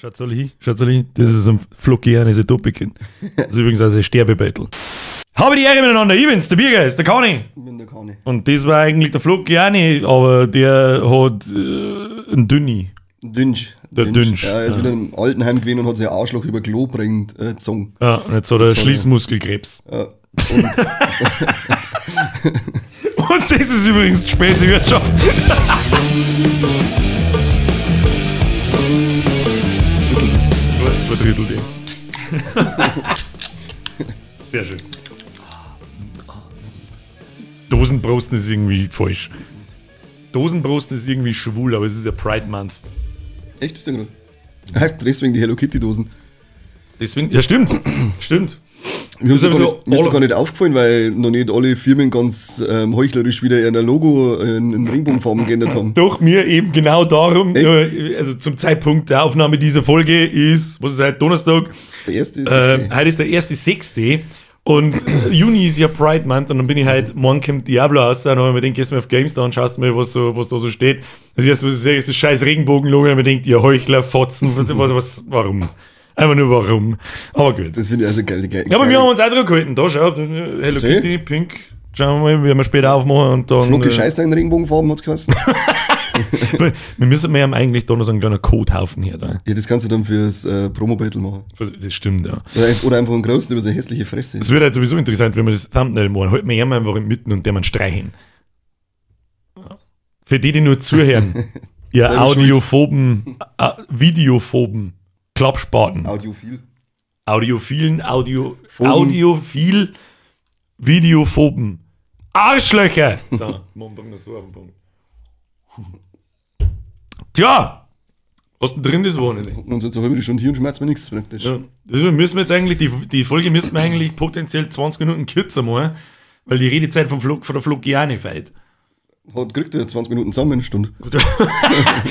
Schaut alle hin, schaut alle hin. Das ist ein Flockian, ist ein Doppelkind. Das ist übrigens also ein Sterbebeitel. Habe die Ehre miteinander, ich bin's, der Biergeist, der Conny. Ich bin der Conny. Und das war eigentlich der Flockiani, aber der hat einen Dünni. Dünsch. Der Dünsch. Ja, er ist wieder im Altenheim gewesen und hat sich Arschloch über Klo bringt, gezogen. Ja, und jetzt hat er Schließmuskelkrebs. Ja. Und das ist übrigens die Spezi-Wirtschaft. Zwei Drittel die. Sehr schön. Dosenprosten ist irgendwie falsch. Dosenprosten ist irgendwie schwul, aber es ist ja Pride Month. Echt, ist der Grund? Deswegen die Hello Kitty Dosen. Deswegen, ja stimmt, stimmt. Mir ist doch gar nicht aufgefallen, weil noch nicht alle Firmen ganz heuchlerisch wieder ihr Logo in Regenbogenfarben geändert haben. Doch, mir eben genau darum, also zum Zeitpunkt der Aufnahme dieser Folge ist, was ist heute, Donnerstag? Der 1.6. Heute ist der 1.6. Und Juni ist ja Pride Month und dann bin ich halt, morgen kommt Diablo raus und dann habe ich mir gedacht, gehst du mal auf GameStar und schaust mal, was da so steht. Das erste, was ich sehe, ist das scheiß Regenbogen-Logo und mir denkt, ihr Heuchler, Fotzen, was, warum? Einfach nur warum. Aber gut. Das finde ich also geil. Geil. Ja, aber wir haben uns auch drauf gehalten. Da, schau, Hello Kitty, Pink. Schauen wir mal, werden wir später aufmachen und dann. Flocke Scheiß da in Regenbogenfarben hat's geheißen. Wir müssen ja eigentlich da noch so einen kleinen Kothaufen hier. Da. Ja, das kannst du dann fürs Promo-Battle machen. Das stimmt, ja. Oder einfach einen großen über seine hässliche Fresse. Das wird halt sowieso interessant, wenn wir das Thumbnail machen. Halten wir ihn einfach in Mitten und der man streichen. Für die, die nur zuhören. Ja, Audiophoben, Videophoben. Klappspaten. Audiophil. Audiophilen, Audiophil, Videophoben. Arschlöcher! So, man bringt das so auf den Punkt. Tja! Was denn drin das Wochenende? Und jetzt eine halbe Stunde hier und schmerzt mir nichts praktisch. Ja, das müssen wir jetzt eigentlich, die Folge müssen wir eigentlich potenziell 20 Minuten kürzer machen, weil die Redezeit von der Flockiane fehlt. Kriegt er 20 Minuten zusammen, eine Stunde.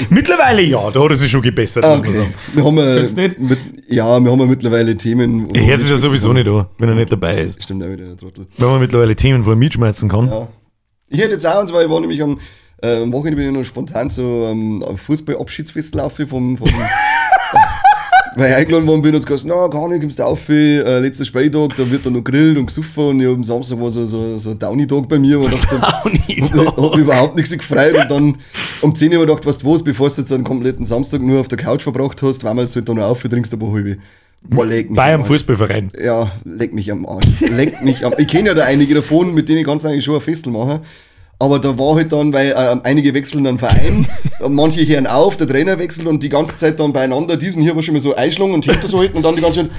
Mittlerweile ja, da hat er sich schon gebessert, okay. Muss man sagen. Wir haben nicht? Ja, wir haben ja mittlerweile Themen. Ich hört sich ja sowieso nicht an, wenn er nicht dabei ist. Stimmt auch wieder, der Trottel. Wenn man mittlerweile Themen, wo er mitschmerzen kann. Ja. Ich hätte jetzt auch, und zwar, ich war nämlich am Wochenende bin ich noch spontan zu Fußball-Abschiedsfest laufe vom weil ich eingeladen worden bin und gesagt, na, gar nicht, kommst du auf, letzter Spieltag, da wird dann noch grillt und gesoffen und ich hab am Samstag war so ein Downy-Tag bei mir, wo ich dachte, hab mich überhaupt nichts gefreut und dann um 10 Uhr hab ich gedacht, weißt du was, bevor du jetzt einen kompletten Samstag nur auf der Couch verbracht hast, zweimal halt da noch auf, trinkst du ein paar halbe. Boah, leck mich bei einem Fußballverein. Ja, leck mich am Arsch. Leck mich am. Ich kenne ja da einige davon, mit denen ich ganz eigentlich schon ein Festel mache. Aber da war halt dann, weil einige wechseln dann Verein, manche hören auf, der Trainer wechselt und die ganze Zeit dann beieinander, diesen hier war schon mal so einschlagen und hinter so halten und dann die ganze Zeit,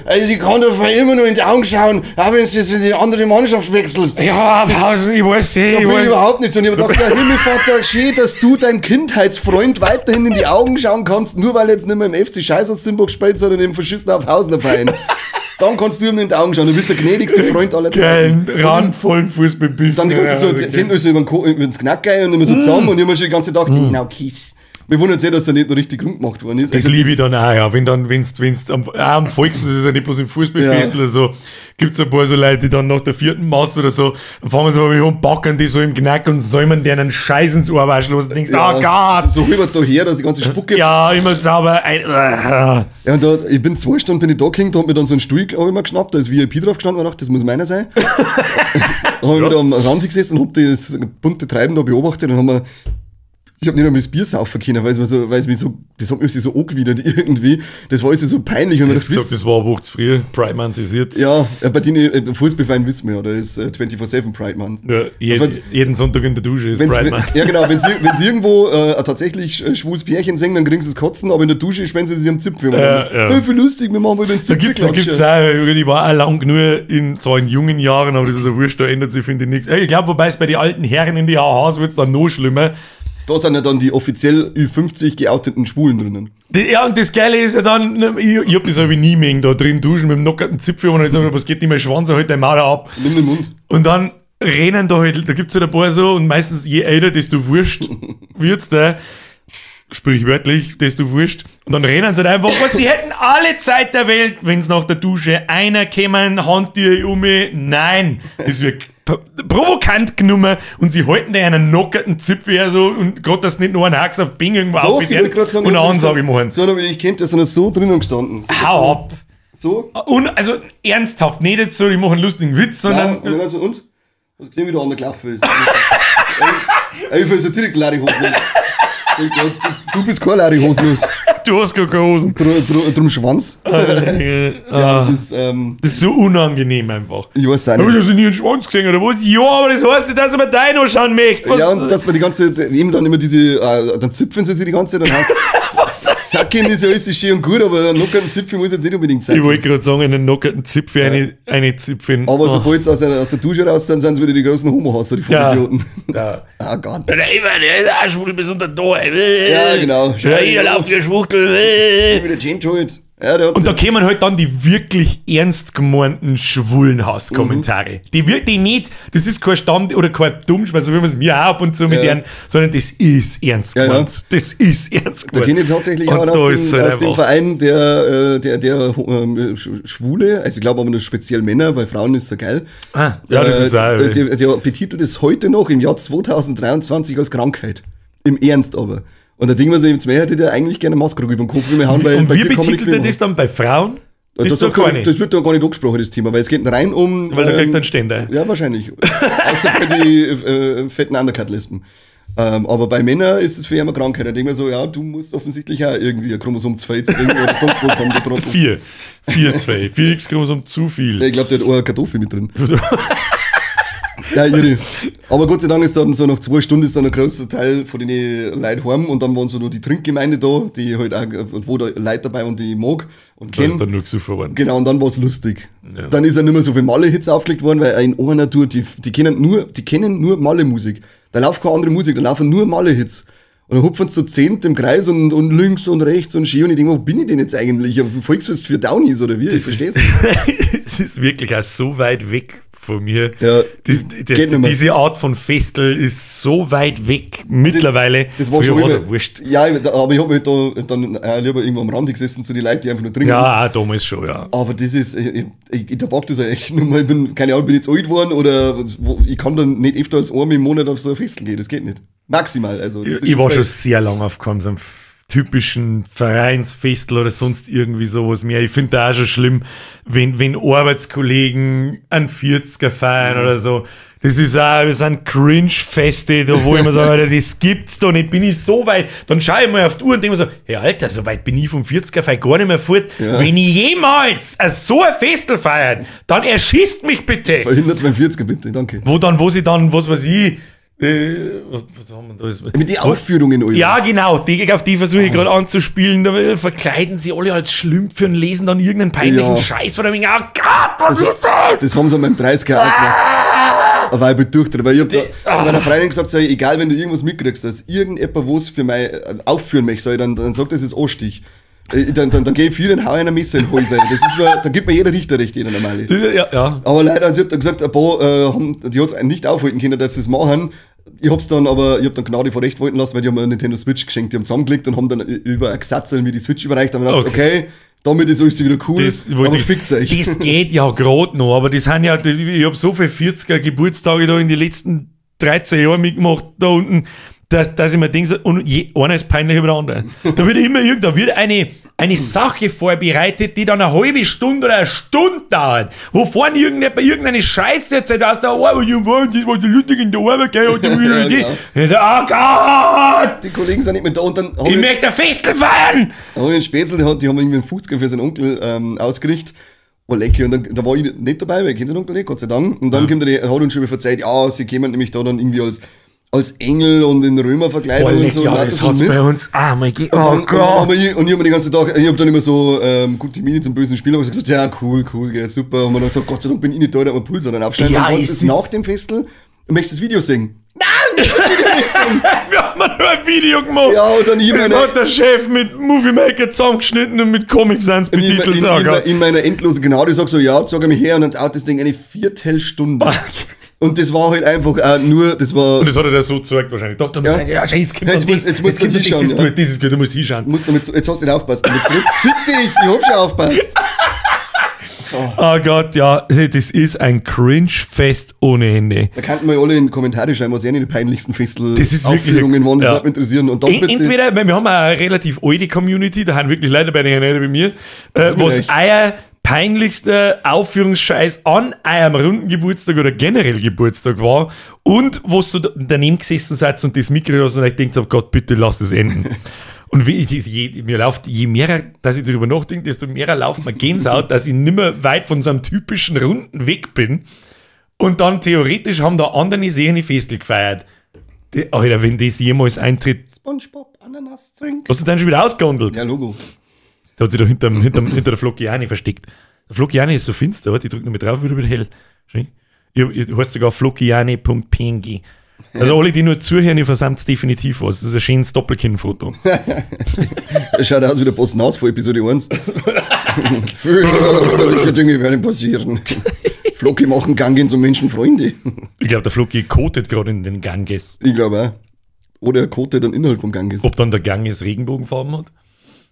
also ich kann doch immer nur in die Augen schauen, auch wenn es jetzt in die andere Mannschaft wechselt. Ja, das, ich weiß eh. Da bin ich überhaupt nicht so. Und ich hab gedacht, ja, Himmelvater, schön, dass du deinem Kindheitsfreund weiterhin in die Augen schauen kannst, nur weil er jetzt nicht mehr im FC Scheiß aus Simburg spielt, sondern im Verschissen auf Hausener Verein. Dann kannst du ihm in die Augen schauen, du bist der gnädigste Freund aller Zeiten. Geilen, randvollen Fußballbiff. Dann die ganze Zeit so, die Hände so über den Knack gehen und immer so zusammen und ich hab mir schon die ganze Zeit gedacht, genau, Kiss. Wir wundern uns eh, dass da nicht noch richtig rund gemacht worden ist. Das also liebe ich dann auch, ja. Wenn dann, wenn's am Volksfest ist ja nicht bloß im Fußballfest oder so, gibt's ein paar so Leute, die dann nach der vierten Masse oder so, dann fangen sie mal an, backen die so im Knack und säumen denen einen Scheiß ins Ohr waschen und denkst, ja, oh Gott! So rüber daher, dass die ganze Spucke. Ja, immer sauber. Ja, und da, ich bin 2 Stunden bin ich da gehängt, da hab mir dann so einen Stuhl hab ich mir geschnappt, da ist VIP drauf gestanden und dachte, das muss meiner sein. Da hab ich wieder am Rand gesessen und hab das bunte Treiben da beobachtet und haben wir. Ich hab nicht einmal das Bier saufen können, weil es mich so, das hat mich so angewidert irgendwie. Das war alles so peinlich. Und ich hab gesagt, das war eine Woche zu früh, Pride Month ist jetzt. Ja, bei denen, Fußballverein wissen wir ja, da ist 24/7 Pride Month. Ja, jeden Sonntag in der Dusche ist Pride Month. Ja, genau, wenn sie irgendwo tatsächlich schwules Pärchen singen, dann kriegen sie das Kotzen, aber in der Dusche schwänzen sie sich am Zipfel. Ja. Hey, wie lustig, wir machen mal den Zipfel. Da gibt's auch, ich war auch lang nur in, zwar in jungen Jahren, aber das ist ja wurscht, da ändert sich, finde ich, nichts. Ich glaube, wobei es bei den alten Herren in die AHs wird's dann noch schlimmer. Da sind ja dann die offiziell Ü50 geouteten Schwulen drinnen. Ja, und das Geile ist ja dann, ich hab das aber nie mehr da drin duschen mit dem nockerten Zipfel und dann sag ich, was geht nicht mehr Schwanz, halt dein Maul ab. Nimm den Mund. Und dann rennen da halt, da gibt's halt ein paar so und meistens je älter, desto wurscht wird's da. Sprichwörtlich, desto wurscht. Und dann rennen sie halt einfach, was sie hätten alle Zeit der Welt, wenn's nach der Dusche einer kämen, Handtür um mich. Nein, das wird provokant genommen und sie halten dir einen nockerten Zipfel her so und gerade, dass nicht nur einen Hax auf Bing irgendwo Doch, ich wollte gerade sagen, und eine Ansage machen. So, da bin ich kennt, der sind so drinnen gestanden. So, Hau ab. So. Und, also ernsthaft, nicht jetzt so, ich mache einen lustigen Witz, sondern. Ja, und dann so, und? Hast du gesehen, wie der andere gelaufen ist? Ich will so direkt Larry Hosen. Du bist kein Larry Hosenlos. Du hast gar keine Hosen. Drum Schwanz. Ja, das ist, das ist so unangenehm einfach. Ich weiß auch nicht. Hab ich nie einen Schwanz gesehen oder was? Ja, aber das heißt nicht, dass man deinen anschauen möchte. Was? Ja, und dass man die ganze eben dann immer diese, dann zipfen sie sich die ganze Zeit. Dann halt, was das? Sacken ist ja alles schön und gut, aber einen lockerten Zipfel muss jetzt nicht unbedingt sein. Ich wollte gerade sagen, einen lockerten Zipfel, ja. eine Zipfel. Aber sobald sie aus der Dusche raus sind, sind sie wieder die großen Homo-Hasser, die Vollidioten. Ja. Ah Gott. Der Ivan, der ist auch schwul bis unter da. Ja, genau. Ja, jeder läuft wie ein Schwuchtel. Wieder James halt. Ja, und da kämen halt dann die wirklich ernst gemeinten schwulen Hasskommentare. Mhm. Die nicht, das ist kein Stamm oder kein Dummschmerz, so wie man es mir auch ab und zu mit denen, sondern das ist ernst gemeint. Ja. Das ist ernst gemeint. Da kenne ich tatsächlich auch aus dem Verein, der Schwule, also ich glaube aber nur speziell Männer, weil Frauen ist so geil. Ah, ja, das ist auch. Der betitelt es heute noch im Jahr 2023 als Krankheit. Im Ernst aber. Und da denken wir so, jetzt hätte der eigentlich gerne eine Maske über den Kopf hauen, weil und bei wie betitelt er das dann bei Frauen? Das, das wird da gar nicht angesprochen, das Thema, weil es geht rein um. Weil da kriegt dann Ständer. Ja, wahrscheinlich. Außer bei den fetten Undercut-Lesben. Aber bei Männern ist es für immer Krankheit. Da denken wir so, ja, du musst offensichtlich auch irgendwie ein Chromosom 2 zwingen oder sonst was haben getroffen. 4. 4, 2. 4 X-Chromosom zu viel. Ja, ich glaube, der hat auch eine Kartoffel mit drin. Ja, irre. Aber Gott sei Dank ist dann so nach 2 Stunden ist dann ein großer Teil von den Leuten heim und dann waren so nur die Trinkgemeinde da, die halt auch, wo da Leute dabei waren, die ich mag und kenne. Da ist dann nur gesoffen worden. Genau, und dann war es lustig. Ja. Dann ist ja nicht mehr so viel Malle-Hits aufgelegt worden, weil in einer Tour, die kennen nur Malle-Musik. Da läuft keine andere Musik, da laufen nur Malle-Hits. Und dann hupfen sie zu 10 im Kreis und links und rechts und schön. Und ich denke, wo bin ich denn jetzt eigentlich? Auf dem Volksfest für Downies oder wie? Das Ich versteh's nicht. Das ist wirklich auch so weit weg von mir. Ja, diese Art von Festel ist so weit weg mittlerweile. Das war schon immer, wurscht. Ja, aber ich habe mich da dann lieber irgendwo am Rand gesessen zu den Leuten, die einfach nur trinken. Ja, auch damals schon, ja. Aber das ist, ich da packt das ja echt nur mal. Ich bin, keine Ahnung, bin ich jetzt alt geworden oder ich kann dann nicht öfter als einmal im Monat auf so ein Festel gehen. Das geht nicht. Maximal. Also, das ich war schon sehr lange auf keinem so einem typischen Vereinsfestel oder sonst irgendwie sowas mehr. Ich finde da auch schon schlimm, wenn Arbeitskollegen einen 40er feiern oder so. Das ist auch, wir sind Cringe-Feste, da wo ich mir sage, Alter, das gibt's doch nicht, bin ich so weit. Dann schaue ich mal auf die Uhr und denke mir so, hey Alter, so weit bin ich vom 40er feiern gar nicht mehr fort. Ja. Wenn ich jemals so ein Festel feiern, dann erschießt mich bitte. Verhindert mein 40er bitte, danke. Wo sie dann, was weiß ich, was haben wir da? Mit den Aufführungen, Alter. Ja, genau, auf die versuche ich gerade anzuspielen. Da verkleiden sie alle als Schlümpfe und lesen dann irgendeinen peinlichen Scheiß von dem. Oh Gott, was ist das? Das haben sie an meinem 30er auch gemacht. Aber ich bin durch, weil ich hab da zu meiner Freundin gesagt, sag ich, egal wenn du irgendwas mitkriegst, dass irgendjemand was für mich aufführen möchte, sag ich, dann sagt das ist Anstich. Dann gehe ich viel und hau einer Messer in den Hals rein. Das ist mir, da gibt mir jeder Richter recht, jeder normale. Ja, ja. Aber leider, sie hat dann gesagt, ein paar die hat es nicht aufhalten können, dass sie es machen. Ich hab's dann aber, ich hab dann Gnade vor Recht walten lassen, weil die haben mir eine Nintendo Switch geschenkt. Die haben zusammengelegt und haben dann über ein Gesatzel mir die Switch überreicht. Da hab ich gedacht, okay, damit ist alles wieder cool, das, aber fickt's euch. Das geht ja gerade noch, aber das sind ja, ich hab so viele 40er Geburtstage da in den letzten 13 Jahren mitgemacht, da unten. Dass ich mir denke, und einer ist peinlicher über der andere. Da wird immer da wird eine Sache vorbereitet, die dann eine halbe Stunde oder eine Stunde dauert, wo vorne irgendeine Scheiße erzählt aus der Arbeit, das war die Lütig in der Arbeit, gell, und ja, genau. Und ich so, oh Gott! Die Kollegen sind nicht mehr da und dann ich möchte ein Festel feiern! Da habe ich einen Spätzl, die haben irgendwie einen 50er für seinen Onkel ausgerichtet. Oh, lecker. Und dann, da war ich nicht dabei, weil ich kenne seinen Onkel nicht, Gott sei Dank. Und dann kommt er, hat uns schon wieder verzeiht, ja, sie kämen nämlich da dann irgendwie als Engel und in Römerverkleidung und so. Ja, das hat's bei uns. Ah, mein Gott. Und dann, und ich hab mir den ganzen Tag, ich hab dann immer so gute Miene zum bösen Spieler und gesagt, ja, cool, gell, super. Und man hat gesagt, Gott sei Dank bin ich nicht da, da hat man Puls dann aufschneiden. Ja, und was ist nach dem Festel? Du möchtest das Video sehen? Nein, ich möchte das Video nicht sehen! Wir haben nur ein Video gemacht. Ja, und dann das hat der Chef mit Movie Maker zusammengeschnitten und mit Comic Sans betitelt. In meiner endlosen Gnade sag so, ja, sag ich mich her und dann dauert das Ding eine Viertelstunde. Und das war halt einfach nur, das war... Und das hat er da so gezeigt wahrscheinlich. Doch, ja, ja, jetzt kommt jetzt muss, jetzt musst du hinschauen. Das ist gut, das ist gut, du musst hinschauen. Musst damit, jetzt hast du nicht aufgepasst. Damit zurück. Fick dich, ich hab schon aufgepasst. Oh Gott, ja, das ist ein Cringe-Fest ohne Ende. Da könnten wir alle in die Kommentare schreiben, was ihnen die peinlichsten Festel Das ist wirklich- Aufführungen waren, das ja. würde mich interessieren. Und dann bitte, Entweder, weil wir haben eine relativ alte Community, da haben wirklich Leute bei den nicht bei mir, ist mir was recht. euer peinlichster Aufführungsscheiß an eurem runden Geburtstag oder generell Geburtstag war und was so daneben gesessen seid und das mitgekriegt habt und euch denkt, oh Gott, bitte lass es enden. Und wie ich, je, mir läuft, je mehr, dass ich darüber nachdenke, desto mehr läuft mir Gänsehaut, dass ich nimmer weit von so einem typischen runden Weg bin. Und dann theoretisch haben da andere Serien Festel gefeiert. Die, Alter, wenn das jemals eintritt, SpongeBob Ananas Drink. hast du dann schon wieder ausgehandelt? Ja, Logo. Da hat sich da hinter der Flockiani versteckt. Der Flockiani ist so finster, warte, ich drück noch mal drauf, wieder hell. Schön. Ich heißt sogar flockiani.png. Also alle, die nur zuhören, ihr versammelt definitiv was. Das ist ein schönes Doppelkinnfoto. Schaut aus wie der Boss Nass von Episode 1. Fürchterliche Dinge werden passieren. Flocki machen Gang in so Menschen Freunde. Ich glaube, der Flocki kotet gerade in den Ganges. Ich glaube auch. Oder er kotet dann innerhalb vom Ganges. Ob dann der Ganges Regenbogenfarben hat?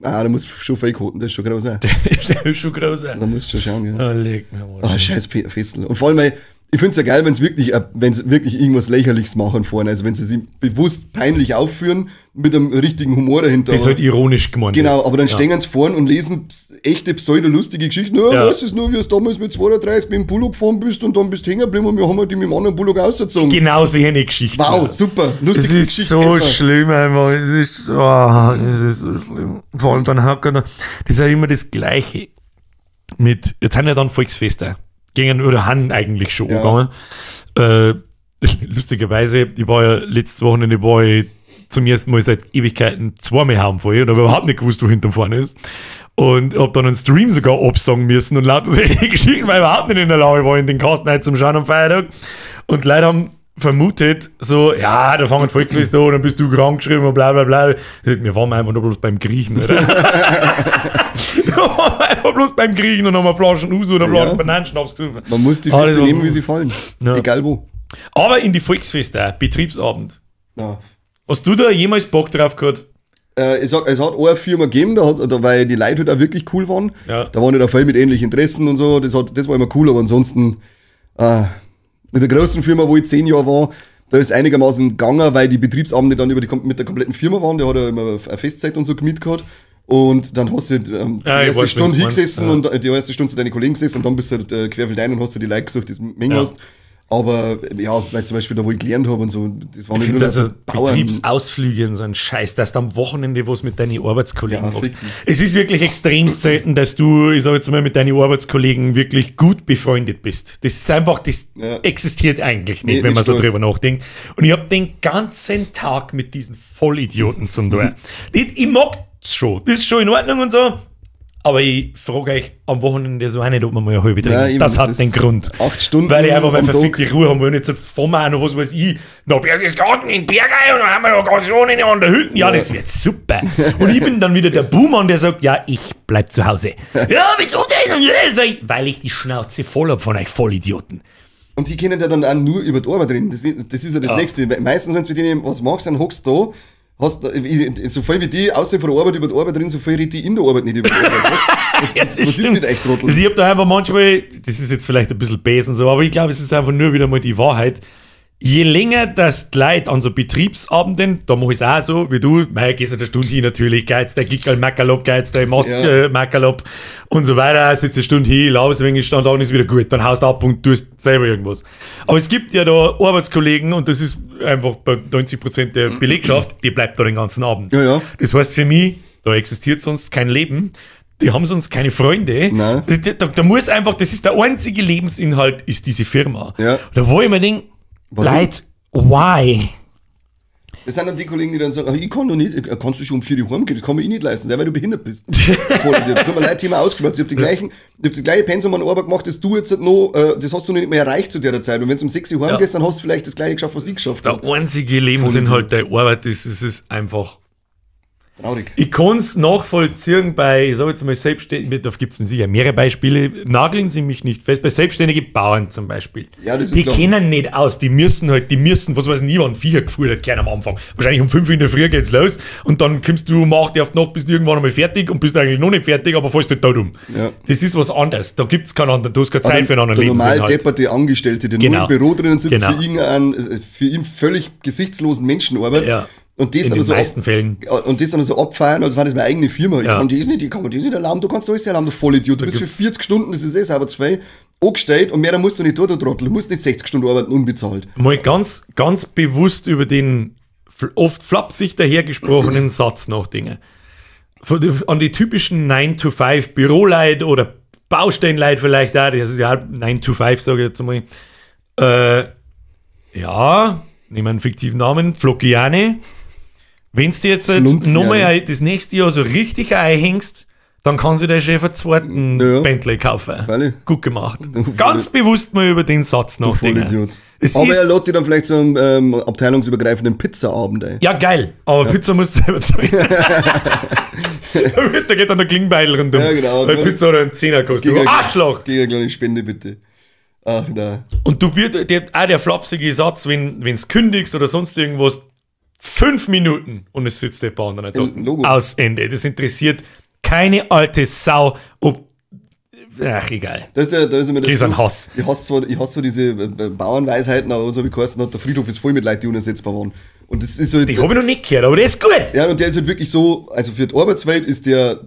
Ah, da muss schon viel koten, das ist schon groß. Auch. Der ist schon groß. Da musst du schon schauen, ja. Ah, leck mir mal. Ah, scheiß Festel. Und vor allem, weil, ich find's ja geil, wenn's wirklich irgendwas Lächerliches machen vorne. Also wenn sie sich bewusst peinlich aufführen, mit einem richtigen Humor dahinter. Das ist halt ironisch gemeint. Genau, ist. aber dann ja. stehen sie vorne und lesen echte pseudolustige Geschichten. Ja, Ja. weißt du nur, wie es damals mit 32 mit dem Bullock gefahren bist und dann bist du hängen geblieben und wir haben halt die mit dem anderen Bullock ausgezogen. Genau solche Geschichten. Wow, super, Es lustigste ist Geschichte so ever. schlimm einfach. Es ist, oh, es ist so schlimm. Vor allem dann hat das ist ja immer das Gleiche. Mit, jetzt haben ja dann Volksfeste. Gingen oder haben eigentlich schon Ja. angegangen. Lustigerweise, ich war ja letztes Wochenende war ich zum ersten Mal seit Ewigkeiten zweimal heimgefahren und habe überhaupt nicht gewusst, wo hinterm vorne ist. Und hab dann einen Stream sogar absagen müssen und lauter solche Geschichten, weil ich überhaupt nicht in der Lage war, in den Kasten rein zum Schauen am Feiertag. Und Leute haben vermutet, so, ja, da fangen Volksfest an, dann bist du krank geschrieben und bla bla bla. Ich sag, wir waren einfach nur bloß beim Griechen, oder? Wir waren einfach bloß beim Griechen und haben eine Flaschen Uso und eine Flasche Ja. Bananenschnaps gesoffen. Man muss die Ah, das Feste war nehmen, gut. wie sie fallen. Ja. Egal wo. Aber in die Volksfeste auch, Betriebsabend. Ja. Hast du da jemals Bock drauf gehabt? Es hat eine Firma gegeben, weil die Leute halt auch wirklich cool waren. Ja. Da waren halt auch viel mit ähnlichen Interessen und so. Das war immer cool, aber ansonsten, in der großen Firma, wo ich 10 Jahre war, da ist einigermaßen gegangen, weil die Betriebsabende dann mit der kompletten Firma waren. Der hat ja immer eine Festzeit und so gemietet gehabt. Und dann hast du halt, die Ja, ich erste weiß, Stunde wen du meinst, hingesessen ja. und die erste Stunde zu deinen Kollegen gesessen und dann bist du halt querfeldein und hast du die Leute gesucht, die du Menge Ja. hast. Aber ja, weil zum Beispiel da, wo ich gelernt habe und so, das waren Ich nicht finde nur also Bauern. Betriebsausflüge und so ein Scheiß, dass du am Wochenende was mit deinen Arbeitskollegen Ja, machst. fick dich. Es ist wirklich extrem selten, dass du, ich sag jetzt mal, mit deinen Arbeitskollegen wirklich gut befreundet bist. Das ist einfach, das Ja. existiert eigentlich nicht, Nee, wenn nicht man so stark. drüber nachdenkt. Und ich habe den ganzen Tag mit diesen Vollidioten zum tun. Ich mag's schon, ist schon in Ordnung und so. Aber ich frage euch am Wochenende so auch nicht, ob wir mal eine halbe trinken. Ja, eben, das das hat ist den Grund. 8 Stunden Weil ich einfach mal am Tag. verfickte Ruhe haben will. Und jetzt fahren wir auch noch, was weiß ich, nach Berchtesgaden in den Berg rein und dann haben wir noch ganz ohne an der Hütte. Ja, das wird super. Und ich bin dann wieder der Buhmann, der sagt, ja, ich bleib zu Hause. Ja, wieso denn? Und ja, sag ich, weil ich die Schnauze voll hab von euch Vollidioten. Und die können ja dann auch nur über die Arbeit reden. Das ist ja das Nächste. Weil meistens, wenn du mit denen was machst, dann hockst du da, hast, so viel wie die außer von der Arbeit über die Arbeit reden, so viel redet die in der Arbeit nicht über die Arbeit. Weißt? Was, Ja, was, das was ist stimmt. mit euch, Trottel? Also ich hab da einfach manchmal, das ist jetzt vielleicht ein bisschen besen und so, aber ich glaube, es ist einfach nur wieder mal die Wahrheit. Je länger das die Leute an so Betriebsabenden, da mache ich es auch so, wie du, mei, gehst du eine Stunde hin natürlich, gehst der Gickerl Mackerlop, gehst der Maske Mackerlop und so weiter, sitzt eine Stunde hin, laufst ein wenig, stand dann ist wieder gut, dann haust du ab und tust selber irgendwas. Aber es gibt ja da Arbeitskollegen und das ist einfach bei 90% der Belegschaft, die bleibt da den ganzen Abend. Ja, ja. Das heißt für mich, da existiert sonst kein Leben. Die haben sonst keine Freunde. Nein. Da muss einfach, das ist der einzige Lebensinhalt, ist diese Firma. Ja. Da wo ich mir denke, Warum? Leute, why? Das sind dann die Kollegen, die dann sagen, "Ah, ich kann doch nicht, kannst du schon um 4 Uhr heimgehen, das kann mir ich nicht leisten, ja, weil du behindert bist. Voll Idiot. Tut mir leid, Thema ausgespart. Ich habe die gleiche Pensum an Arbeit gemacht, das du jetzt noch, das hast du noch nicht mehr erreicht zu der Zeit. Und wenn du um 6 Uhr heimgehst, dann hast du vielleicht das gleiche geschafft, was ich geschafft habe. Der einzige Lebensinhalt der Arbeit ist, es ist einfach. Traurig. Ich kann es nachvollziehen bei, ich sag jetzt mal, Selbstständigen, da gibt es mir sicher mehrere Beispiele, nageln Sie mich nicht fest, bei selbstständigen Bauern zum Beispiel. Ja, das ist die klar. kennen nicht aus, die müssen, was weiß ich, wann Viecher geführt hat, am Anfang. Wahrscheinlich um 5 in der Früh geht's los und dann kommst du um 8 Uhr auf die Nacht, bist du irgendwann einmal fertig und bist eigentlich noch nicht fertig, aber fällst du tot um. Ja. Das ist was anderes, da gibt es keinen anderen, du hast keine Zeit für einen anderen Der normal Lebensinhalt. depperte Angestellte, der Genau. nur im Büro drinnen sitzt, Genau. für ihn völlig gesichtslosen Menschen arbeitet. Ja. Und das In dann den so meisten Fällen. Und das dann so abfeiern, als war das meine eigene Firma. Ich Ja. kann das nicht, ich kann mir das nicht erlauben, du kannst alles erlauben, du Vollidiot. Du bist für gibt's- 40 Stunden, das ist eh sauber zwei, angestellt und mehr musst du nicht tun, du Trottel. Du musst nicht 60 Stunden arbeiten, unbezahlt. Mal ganz, ganz bewusst über den oft flapsig dahergesprochenen Satz nachdenken. An die typischen 9-to-5 Büroleit oder Baustellenleit vielleicht auch, das ist ja 9-to-5, sage ich jetzt mal. Ja, nehmen wir einen fiktiven Namen, Flockiane. Wenn du jetzt halt nochmal das nächste Jahr so richtig einhängst, dann kann sich der Chef einen zweiten Bentley kaufen. Freilich. Gut gemacht. Ganz bewusst mal über den Satz nachdenken. Vollidiot. Es Aber ist, er lädt dich dann vielleicht zu einem abteilungsübergreifenden Pizzaabend ein. ja, geil. Aber Pizza musst du selber zahlen. Da geht dann der Klingbeil rundum. Ja, genau. Weil Pizza oder einen Zehner kostet. Du Arschloch! Gegen eine kleine Spende, bitte. Ach, nein. Und du wirst, auch der flapsige Satz, wenn du kündigst oder sonst irgendwas, 5 Minuten und es sitzt der Bahn dann nicht Logo. Aus Ende. Das interessiert keine alte Sau, ob. Ach, egal. Da ist immer der Das ist ein Spruch, Hass. Ich hasse zwar diese Bauernweisheiten, aber so wie geheißen hat, der Friedhof ist voll mit Leuten, die unersetzbar waren. Und das ist halt. Die habe ich noch nicht gehört, aber der ist gut. Ja, und der ist halt wirklich so, also für die Arbeitswelt ist der,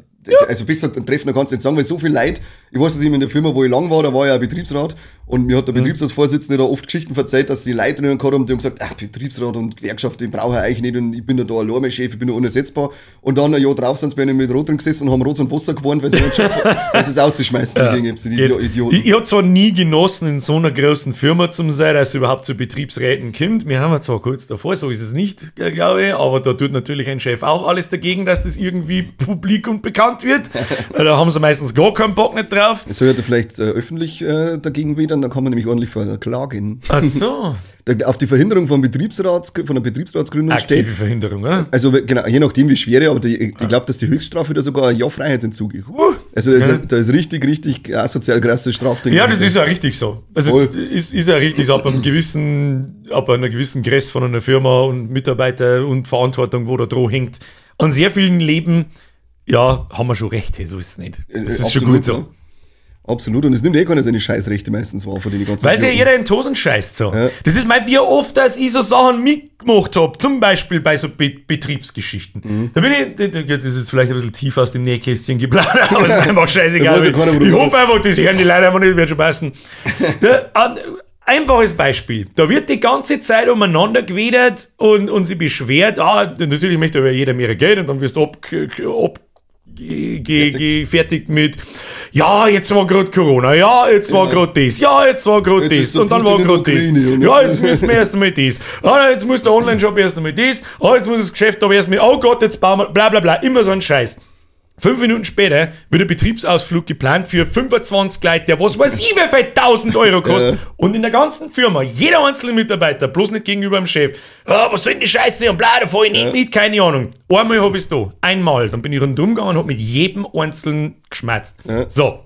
also besser ein Treffner kannst du nicht sagen, weil so viel Leid, ich weiß, dass ich in der Firma, wo ich lang war, da war ich ja Betriebsrat und mir hat der Betriebsratsvorsitzende da oft Geschichten verzeiht, dass die Leute drinnen gehabt haben, die haben gesagt, ach, Betriebsrat und Gewerkschaft, den brauche ich eigentlich nicht und ich bin ja da allein mein Chef, ich bin ja unersetzbar. Und dann ein Jahr drauf sind sie bei ihnen mit Rot drin gesessen und haben Rot und Wasser gewarnt, weil sie nicht schon, weil sie es auszuschmeißen, die Dinge, die Geht. Idioten. Ich habe zwar nie genossen, in so einer großen Firma zu sein, dass es überhaupt zu Betriebsräten kommt. Wir haben ja zwar kurz davor, so ist es nicht, glaube ich, aber da tut natürlich ein Chef auch alles dagegen, dass das irgendwie publik und bekannt wird. Da haben sie meistens gar keinen Bock nicht drauf. Das soll ja vielleicht öffentlich dagegen widern, dann kann man nämlich ordentlich verklagen. Ach so. Auf die Verhinderung von der Betriebsratsgründung Aktive steht. Verhinderung, oder? Also genau, je nachdem wie schwere, aber ich glaube, dass die Höchststrafe da sogar ein Jahr Freiheitsentzug ist. Also da ist richtig, richtig asozial krasses Strafding. Ja, das ist ja richtig so. Also Voll. ist ja richtig so, ab einer gewissen Größe von einer Firma und Mitarbeiter und Verantwortung, wo da droh hängt. An sehr vielen Leben, ja, haben wir schon recht, hey, so ist es nicht. Das ist Absolut, schon gut so. Ja. Absolut, und es nimmt eh keiner seine Scheißrechte meistens wahr von den ganzen Weil sich ja Idioten. jeder in die Hosen scheißt so. Ja. Das ist mal, wie oft, dass ich so Sachen mitgemacht hab, zum Beispiel bei so Betriebsgeschichten. Mhm. Da bin ich, das ist jetzt vielleicht ein bisschen tief aus dem Nähkästchen geplaudert, aber es ist einfach scheißegal. Da weiß ja keiner, wo du Ich warst. hoffe einfach, das hören die Leute einfach nicht, wird schon passen. Einfaches Beispiel. Da wird die ganze Zeit umeinander gewedert und sie beschwert. Ah, natürlich möchte aber jeder mehr Geld und dann wirst du gefertigt mit, ja, jetzt war gerade Corona, ja, jetzt war gerade das, ja, jetzt war gerade Jetzt das und dann war Putin in gerade das, ja, jetzt müssen wir erst einmal das, ah, jetzt muss der Online-Shop erst einmal das, ah, jetzt muss das Geschäft aber erst mal, oh Gott, jetzt bauen wir, bla bla bla, immer so ein Scheiß. 5 Minuten später wird ein Betriebsausflug geplant für 25 Leute, der was weiß ich, wie viel 1000 Euro kostet. Ja. Und in der ganzen Firma, jeder einzelne Mitarbeiter, bloß nicht gegenüber dem Chef, ah, was soll denn die Scheiße und bla, da fahr ich nicht mit, keine Ahnung. Einmal hab ich's da, einmal. Dann bin ich rundum gegangen und hab mit jedem Einzelnen geschmerzt. Ja. So,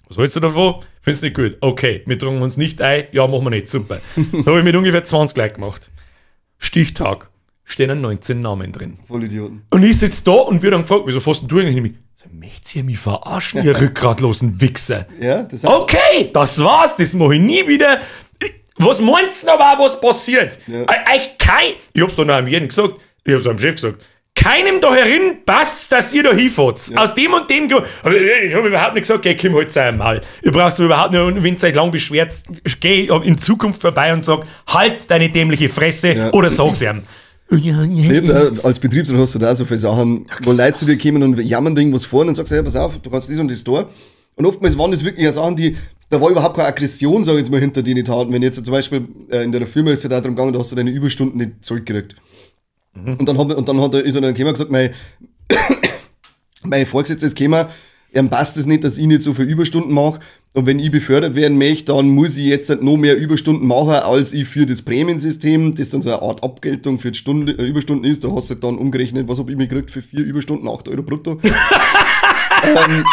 was hältst du davon? Findest du nicht gut? Okay, wir tragen uns nicht ein, ja, machen wir nicht, super. Das hab ich mit ungefähr 20 Leuten gemacht. Stichtag, stehen 19 Namen drin. Vollidioten. Und ich sitze da und wird dann gefragt, wieso fährst denn du eigentlich nicht mit? Möchtet ihr mich verarschen, ihr rückgratlosen Wichser? Ja, das Okay, das war's, das mache ich nie wieder. Was meinst du denn aber, was passiert? Ja. Euch kein, ich hab's doch noch einem jeden gesagt, ich hab's am Chef gesagt, keinem da herin passt, dass ihr da hinfahrt. Ja. Aus dem und dem Grund. Aber ich hab überhaupt nicht gesagt, geh, komm halt zu einem Maul. Ihr braucht's mir überhaupt nicht, und wenn ihr euch lang beschwert, geh in Zukunft vorbei und sag, halt deine dämliche Fresse Ja. oder sag's ihm. Nee, da, als Betriebsrat hast du da so viele Sachen, wo Leute zu dir kommen und jammern irgendwas vor und dann sagst du, ja, pass auf, du kannst das und das da. Und oftmals waren das wirklich auch Sachen, die, da war überhaupt keine Aggression, sag ich jetzt mal, hinter denen Taten. Wenn jetzt zum Beispiel in der Firma ist ja da darum gegangen, da hast du deine Überstunden nicht zurückgekriegt. Mhm. Und dann ist er dann gekommen und gesagt, mein Vorgesetzter ist gekommen, Ihm passt es nicht, dass ich nicht so viel Überstunden mache. Und wenn ich befördert werden möchte, dann muss ich jetzt halt noch mehr Überstunden machen, als ich für das Prämiensystem, das dann so eine Art Abgeltung für die Stunde, Überstunden ist. Da hast du halt dann umgerechnet, was hab ich mir gekriegt für 4 Überstunden, 8 Euro brutto.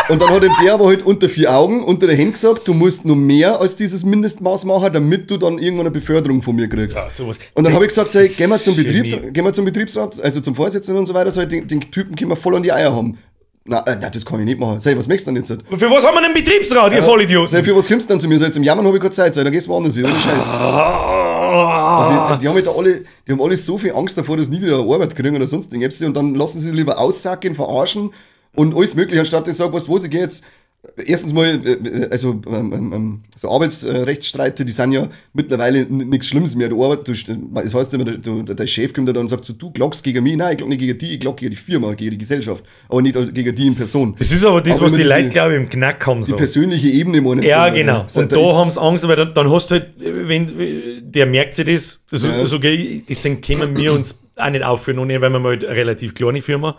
Und dann hat ihm der aber halt unter 4 Augen, unter der Hand gesagt, du musst noch mehr als dieses Mindestmaß machen, damit du dann irgendwann eine Beförderung von mir kriegst. Ja, sowas. Und dann habe ich gesagt, sag, gehen wir zum Betriebsrat, also zum Vorsitzenden und so weiter, sag, den Typen können wir voll an die Eier haben. Na, das kann ich nicht machen. Sag, was möchtest du denn jetzt? Für was haben wir denn einen Betriebsrat, ihr Vollidioten? Sag, für was kommst du denn zu mir? Sag, zum Jammern habe ich keine Zeit. Sag, dann gehst du woanders hin, ohne Scheiß. Und die haben halt alle, die haben alle so viel Angst davor, dass sie nie wieder eine Arbeit kriegen oder sonst irgendwas. Und dann lassen sie sich lieber aussacken, verarschen und alles mögliche, anstatt ich sage, weißt du was, ich gehe jetzt. Erstens mal, also so Arbeitsrechtsstreite, die sind ja mittlerweile nichts Schlimmes mehr. Es heißt immer, der Chef kommt da und sagt so, du klagst gegen mich. Nein, ich klag nicht gegen die, ich klag gegen die Firma, gegen die Gesellschaft, aber nicht gegen die in Person. Das ist aber das, aber was die Leute, glaube ich, im Knack haben. So. Die persönliche Ebene, meine ich. Ja, genau. Und da haben sie Angst, weil dann hast du halt, wenn der merkt sich das, also, ja. So, deswegen können wir uns auch nicht aufführen, ohne, weil wir mal halt eine relativ kleine Firma.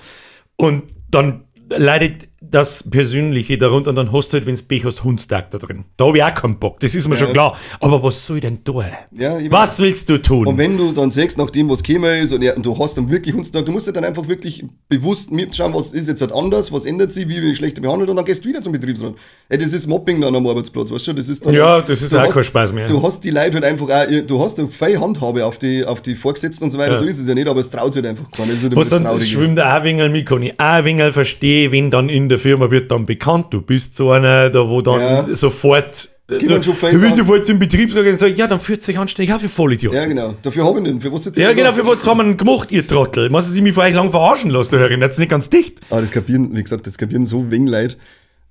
Und dann leidet das Persönliche darunter und dann hast du halt, wenn du Pech hast, Hundstag da drin. Da habe ich auch keinen Bock, das ist mir schon klar. Aber was soll ich denn tun? Ja, was willst du tun? Und wenn du dann siehst, nachdem was gekommen ist und du hast dann wirklich Hundstag, du musst ja dann einfach wirklich bewusst mitschauen, was ist jetzt halt anders, was ändert sich, wie wird ich schlechter behandelt und dann gehst du wieder zum Betriebsrat. Ey, das ist Mobbing dann am Arbeitsplatz, weißt du? Das ist dann, ja, das ist auch kein Spaß mehr. Du hast die Leute halt einfach auch, du hast eine feine Handhabe auf die Vorgesetzten und so weiter, so ist es ja nicht, aber es traut sich halt einfach keiner. Das ist halt was dann schwimmt auch ein wenig mit, kann ich auch ein wenig verstehen, wenn dann in der Firma wird dann bekannt, du bist so einer, da wo dann sofort das gibt man schon du willst sofort zum Betriebsrat gehen und sagen, ja, dann führt sich anständig auch für Vollidioten. Ja, genau. Dafür habe ich den. Für was jetzt ja, genau, für was haben wir denn gemacht, ihr Trottel? Muss ich mich vor euch lang verarschen lassen, der Herrin? Das ist nicht ganz dicht. Aber das kapieren, wie gesagt, das kapieren so wenig Leute.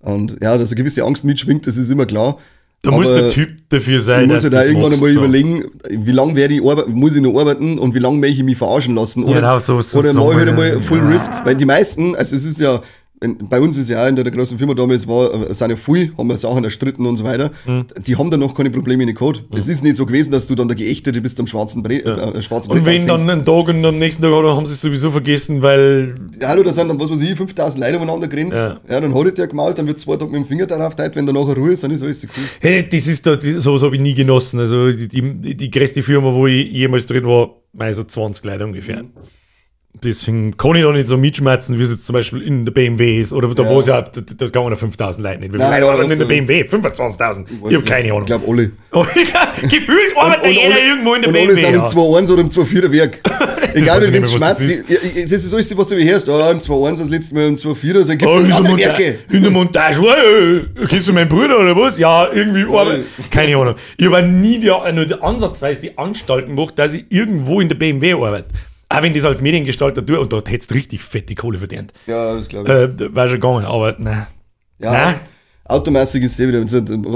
Und ja, dass eine gewisse Angst mitschwingt, das ist immer klar. Da muss der Typ dafür sein, dass du muss ja da irgendwann einmal so überlegen, wie lange werde ich arbeiten, muss ich noch arbeiten und wie lange möchte ich mich verarschen lassen. Oder, genau, so, oder mache ich halt einmal Full Risk. Weil die meisten, also es ist ja, bei uns ist ja auch in der großen Firma damals, sind ja viel, haben wir Sachen erstritten und so weiter. Mhm. Die haben dann noch keine Probleme in den Code. Es ist nicht so gewesen, dass du dann der Geächtete bist am schwarzen Brett. Schwarzen Brett. Und wenn dann einen Tag und am nächsten Tag haben sie es sowieso vergessen, weil. Ja, hallo, da sind dann, was weiß ich, 5000 Leute umeinander gerannt. Ja. Ja, dann hat der gemalt, dann wird 2 Tage mit dem Finger darauf teilt, wenn danach Ruhe ist, dann ist alles cool. Hey, das ist da, sowas habe ich nie genossen. Also die größte Firma, wo ich jemals drin war, also 20 Leute ungefähr. Mhm. Deswegen kann ich da nicht so mitschmerzen, wie es jetzt zum Beispiel in der BMW ist. Oder da wo es ja, da kann man ja 5000 Leute nicht. Wie viele Leute arbeiten in der BMW? 25.000. Ich habe keine Ahnung. Ich glaube alle. Gefühlt arbeitet jeder irgendwo in der BMW. Und alle sind im 2.1 oder im 2.4er Werk. Egal, wenn es schmerzt. Das ist alles, was du hörst. Oh, im 2.1 das letzte Mal im 2.4er, dann gibt es andere Werke. In der Montage. Kennst du meinen Bruder oder was? Ja, irgendwie. Keine Ahnung. Ich habe nie nur ansatzweise die Anstalten gemacht, dass ich irgendwo in der BMW arbeite. Auch wenn das als Mediengestalter tue, und dort hättest du richtig fette Kohle verdient. Ja, das glaube ich. War schon gegangen, aber nein. Ja, nein. Automäßig ist es wieder.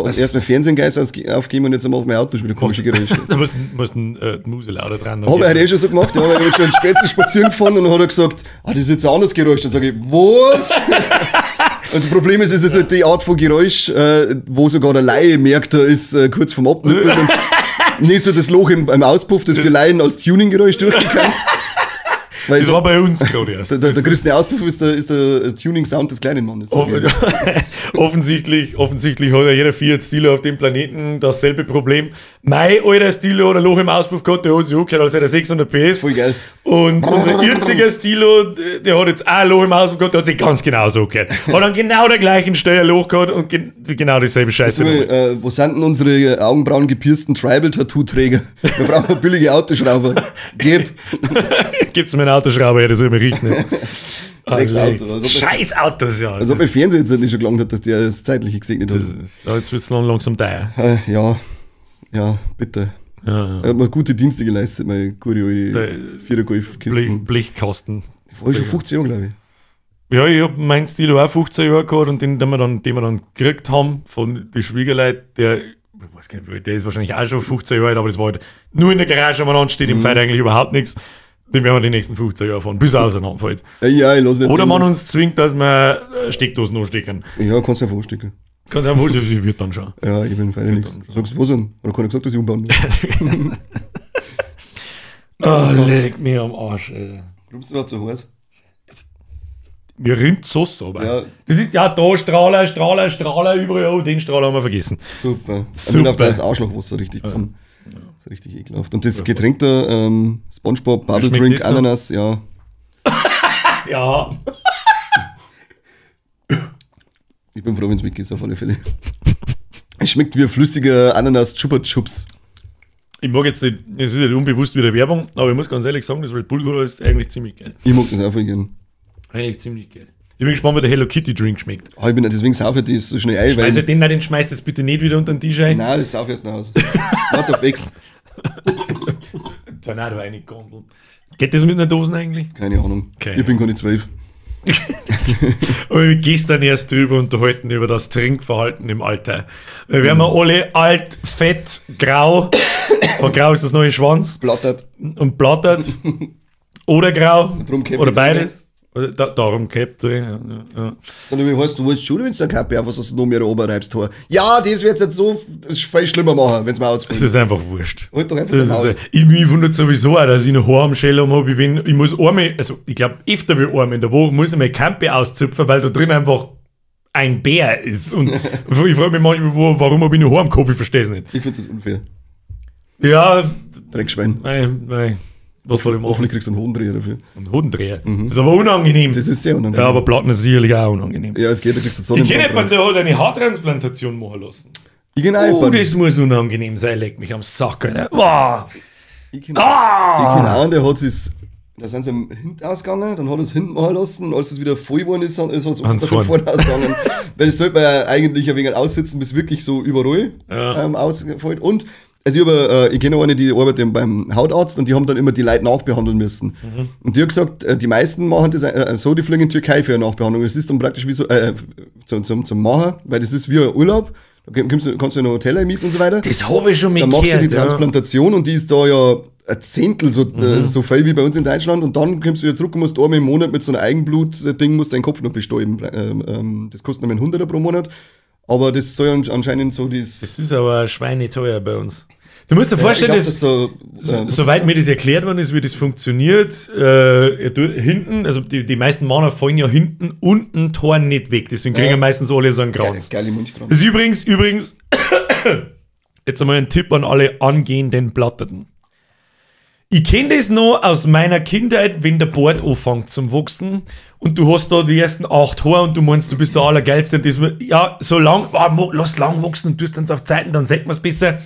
Erst mal Fernsehen-Geist aufgeben und jetzt macht mein Auto schon wieder komische Geräusche. Da musst du die Muse lauter dran. Habe ich heute eh schon so gemacht. Ja, habe ich schon später spazieren gefahren und dann hat er gesagt, ah, das ist jetzt ein anderes Geräusch. Dann sage ich, was? Also das Problem ist, es ist halt die Art von Geräusch, wo sogar der Laie merkt, da ist kurz vorm Abnippeln. Und nicht so das Loch im Auspuff, das für Laien als Tuning-Geräusch durchgekannt. Weil das war bei uns gerade erst. Der größte Auspuff ist der Tuning-Sound des kleinen Mannes. Offensichtlich hat ja jeder Fiat Stilo auf dem Planeten dasselbe Problem. Mein alter Stilo hat ein Loch im Auspuff gehabt, der hat sich angehört, als hätte er 600 PS. Voll geil. Und unser jetziger Stilo, der hat jetzt auch ein Loch im Auspuff gehabt, der hat sich ganz genau so angehört. Hat an genau der gleichen Stelle ein Loch gehabt und genau dieselbe Scheiße. Also, wo sind denn unsere Augenbrauen gepiersten Tribal-Tattoo-Träger? Wir brauchen billige Autoschrauber. Gib. Gibt's mir einen Autoschrauber, ja, das soll mir riechen. Auto. Scheiß Autos, ja. Als ob mein Fernseher jetzt nicht schon gelangt hat, dass der das Zeitliche gesegnet hat. Ja, jetzt wird es langsam teuer. Ja, bitte. Ja. Er hat mir gute Dienste geleistet, meine gute alte Vierer-Golf-Kisten. Blechkasten. War ich schon 15 Jahre, glaube ich. Ja, ich habe meinen Stilo auch 15 Jahre gehabt und den wir dann gekriegt haben von den Schwiegerleuten, der, ich weiß gar nicht, der ist wahrscheinlich auch schon 15 Jahre alt, aber das war halt nur in der Garage, wo man steht, im Feld eigentlich überhaupt nichts. Den werden wir die nächsten 15 Jahre fahren, bis er auseinanderfällt. Ja, ich lass jetzt oder man uns zwingt, dass wir Steckdosen anstecken. Ja, kannst du ja vorstecken. Kannst du ja vorstecken, wird dann schon. Ja, ich bin feine nichts. Sagst du was denn? Oder keiner gesagt, dass ich umbauen will? Oh, leck mir am Arsch, Alter. Warum bist du überhaupt so heiß? Mir rinnt Sauce aber. Ja. Das ist ja da Strahler, Strahler, Strahler, überall. Oh, den Strahler haben wir vergessen. Super. Super. Und auf das Arschlochwasser richtig zusammen. Ja. Das ist richtig ekelhaft. Und das Getränk da, SpongeBob, Bubble Drink, das so? Ananas, ja. Ja. Ich bin froh, wenn es mitgeht, auf alle Fälle. Es schmeckt wie ein flüssiger Ananas Chupa Chups. Ich mag jetzt nicht, es ist ja unbewusst wieder Werbung, aber ich muss ganz ehrlich sagen, das Red Bull Cola ist eigentlich ziemlich geil. Ich mag das auch voll gern. Eigentlich ziemlich geil. Ich bin gespannt, wie der Hello Kitty Drink schmeckt. Ah, ich bin deswegen saufe ich das so schnell ein. Schmeiß den, nein, den schmeißt jetzt bitte nicht wieder unter den Tisch ein. Nein, das saufe ich erst nach Hause. Warte auf Ex. Tornado eine Gondel. Geht das mit einer Dose eigentlich? Keine Ahnung. Keine. Ich bin keine 12. Aber wir gestern erst drüber unterhalten, über das Trinkverhalten im Alter. Wir werden alle alt, fett, grau. Aber grau ist das neue Schwanz. Blattert. Und blattert. Oder grau. Oder beides. Darum gehabt. Ja, ja. Sondern wie heißt, du weißt schon, wenn du da Kappe auf, was du noch mehr oben reibst. Ja, das wird jetzt so viel schlimmer machen, wenn es mal ausfällt. Das ist einfach wurscht. Halt doch einfach das ist, ich mich wundert sowieso auch, dass ich noch Haar am Schell habe. Ich muss einmal, also ich glaube, öfter wie einmal in der Woche muss ich meine Kampe auszupfen, weil da drin einfach ein Bär ist. Und ich frage mich manchmal, warum habe ich noch Haar am Kopf? Ich verstehe es nicht. Ich finde das unfair. Ja. Dreckschwein. Nein, nein. Was soll ich machen? Hoffentlich kriegst du einen Hodendreher dafür. Einen Hodendreher? Mhm. Das ist aber unangenehm. Das ist sehr unangenehm. Ja, aber Platten ist sicherlich auch unangenehm. Ja, es geht, da kriegst du Sonnenbrand. Ich kenne jemanden, der hat eine Haartransplantation machen lassen. Ich kenne auch Oh, das muss unangenehm sein, leck mich am Sack, Alter. Wow. Ich kenne auch einen, der hat sich, da sind sie am Hint ausgegangen, dann hat er es hinten machen lassen und als es wieder voll geworden ist, ist es vorne ausgegangen. Weil das sollte man ja eigentlich ein wenig aussitzen, bis wirklich so überall ausfällt. Und also ich kenne eine, die arbeitet beim Hautarzt und die haben dann immer die Leute nachbehandeln müssen. Mhm. Und die hat gesagt, die meisten machen das so, die fliegen in die Türkei für eine Nachbehandlung. Das ist dann praktisch wie so zum Machen, weil das ist wie ein Urlaub. Da kannst du in ein Hotel mieten und so weiter. Das habe ich schon mitgehört. Dann machst du die Transplantation und die ist da ja ein Zehntel so, so viel wie bei uns in Deutschland. Und dann kommst du wieder zurück und musst einmal im Monat mit so einem Eigenblut-Ding musst deinen Kopf noch bestäuben. Das kostet nämlich 100er pro Monat. Aber das soll ja anscheinend so das. Das ist aber schweineteuer bei uns. Du musst dir vorstellen, ich glaub, dass da, soweit mir das erklärt worden ist, wie das funktioniert, hinten, also die meisten Männer fallen ja hinten unten Tor nicht weg, deswegen kriegen ja meistens alle so einen Kranz. Geile Mundkranz. Das ist übrigens, jetzt einmal ein Tipp an alle angehenden Platterten. Ich kenne das noch aus meiner Kindheit, wenn der Bart anfängt zum Wachsen und du hast da die ersten 8 Haare und du meinst, du bist der Allergeilste und das, ja, so lang, lass lang wachsen und tust dann auf Zeiten, dann sieht man es besser.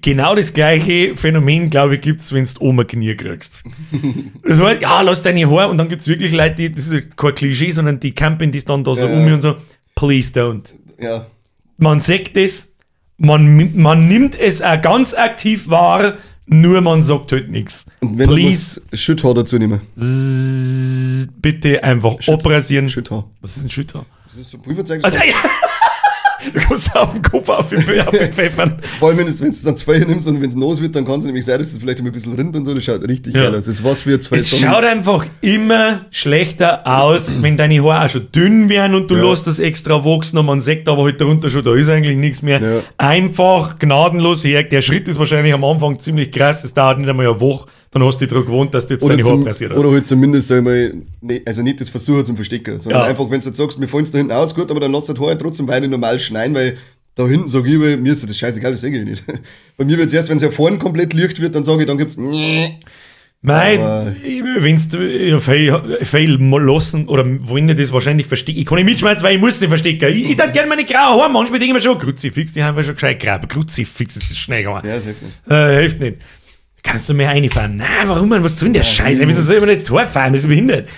Genau das gleiche Phänomen, glaube ich, gibt's, wenn du Oma Knie kriegst. Das heißt, ja, lass deine Haare und dann gibt's wirklich Leute, die, das ist kein Klischee, sondern die campen das dann da so um und so, please don't. Ja. Man sagt es, man nimmt es auch ganz aktiv wahr, nur man sagt halt nichts. Und wenn please, du Schütthaar dazu nehmen. Bitte einfach abrasieren. Schütthaar. Was ist ein Schütthaar? Das ist so Pulverzeug. Also, ja. Du kommst auf den Kopf auf den Pfeffern. Vor allem, wenn du dann zwei nimmst und wenn es nass wird, dann kann es nämlich sein, dass es vielleicht ein bisschen rinnt und so. Das schaut richtig geil aus. Das ist was für zwei Es schaut einfach immer schlechter aus, wenn deine Haare auch schon dünn werden und du lässt das extra wachsen und man sagt aber halt darunter schon, da ist eigentlich nichts mehr. Ja. Einfach gnadenlos her. Der Schritt ist wahrscheinlich am Anfang ziemlich krass. Es dauert nicht einmal eine Woche. Dann hast du dich daran gewohnt, dass du jetzt deine Haare rasiert hast. Oder halt zumindest einmal, nee, also nicht das Versuchen zum Verstecken, sondern einfach, wenn du jetzt sagst, mir fallen es da hinten aus, gut, aber dann lass das Haar trotzdem weiter normal schneiden, weil da hinten sage ich, mir ist das scheißegal, das sehe ich nicht. Bei mir wird es erst, wenn es ja vorne komplett Licht wird, dann sage ich, dann gibt's. Nein, wenn du viel lassen oder wollen die das wahrscheinlich verstecken. Ich kann nicht mitschmeißen, weil ich muss nicht verstecken. Ich würde gerne meine grauen Haare, manchmal denke ich mir schon, Kruzifix, die haben wir schon gescheit grau. Kruzifix ist das schnell gegangen. Ja, das hilft nicht. Hilft nicht. Kannst du mir reinfahren? Nein, warum, man? Was soll denn der Scheiß? Wieso soll ich mir jetzt Tor fahren? Das ist behindert.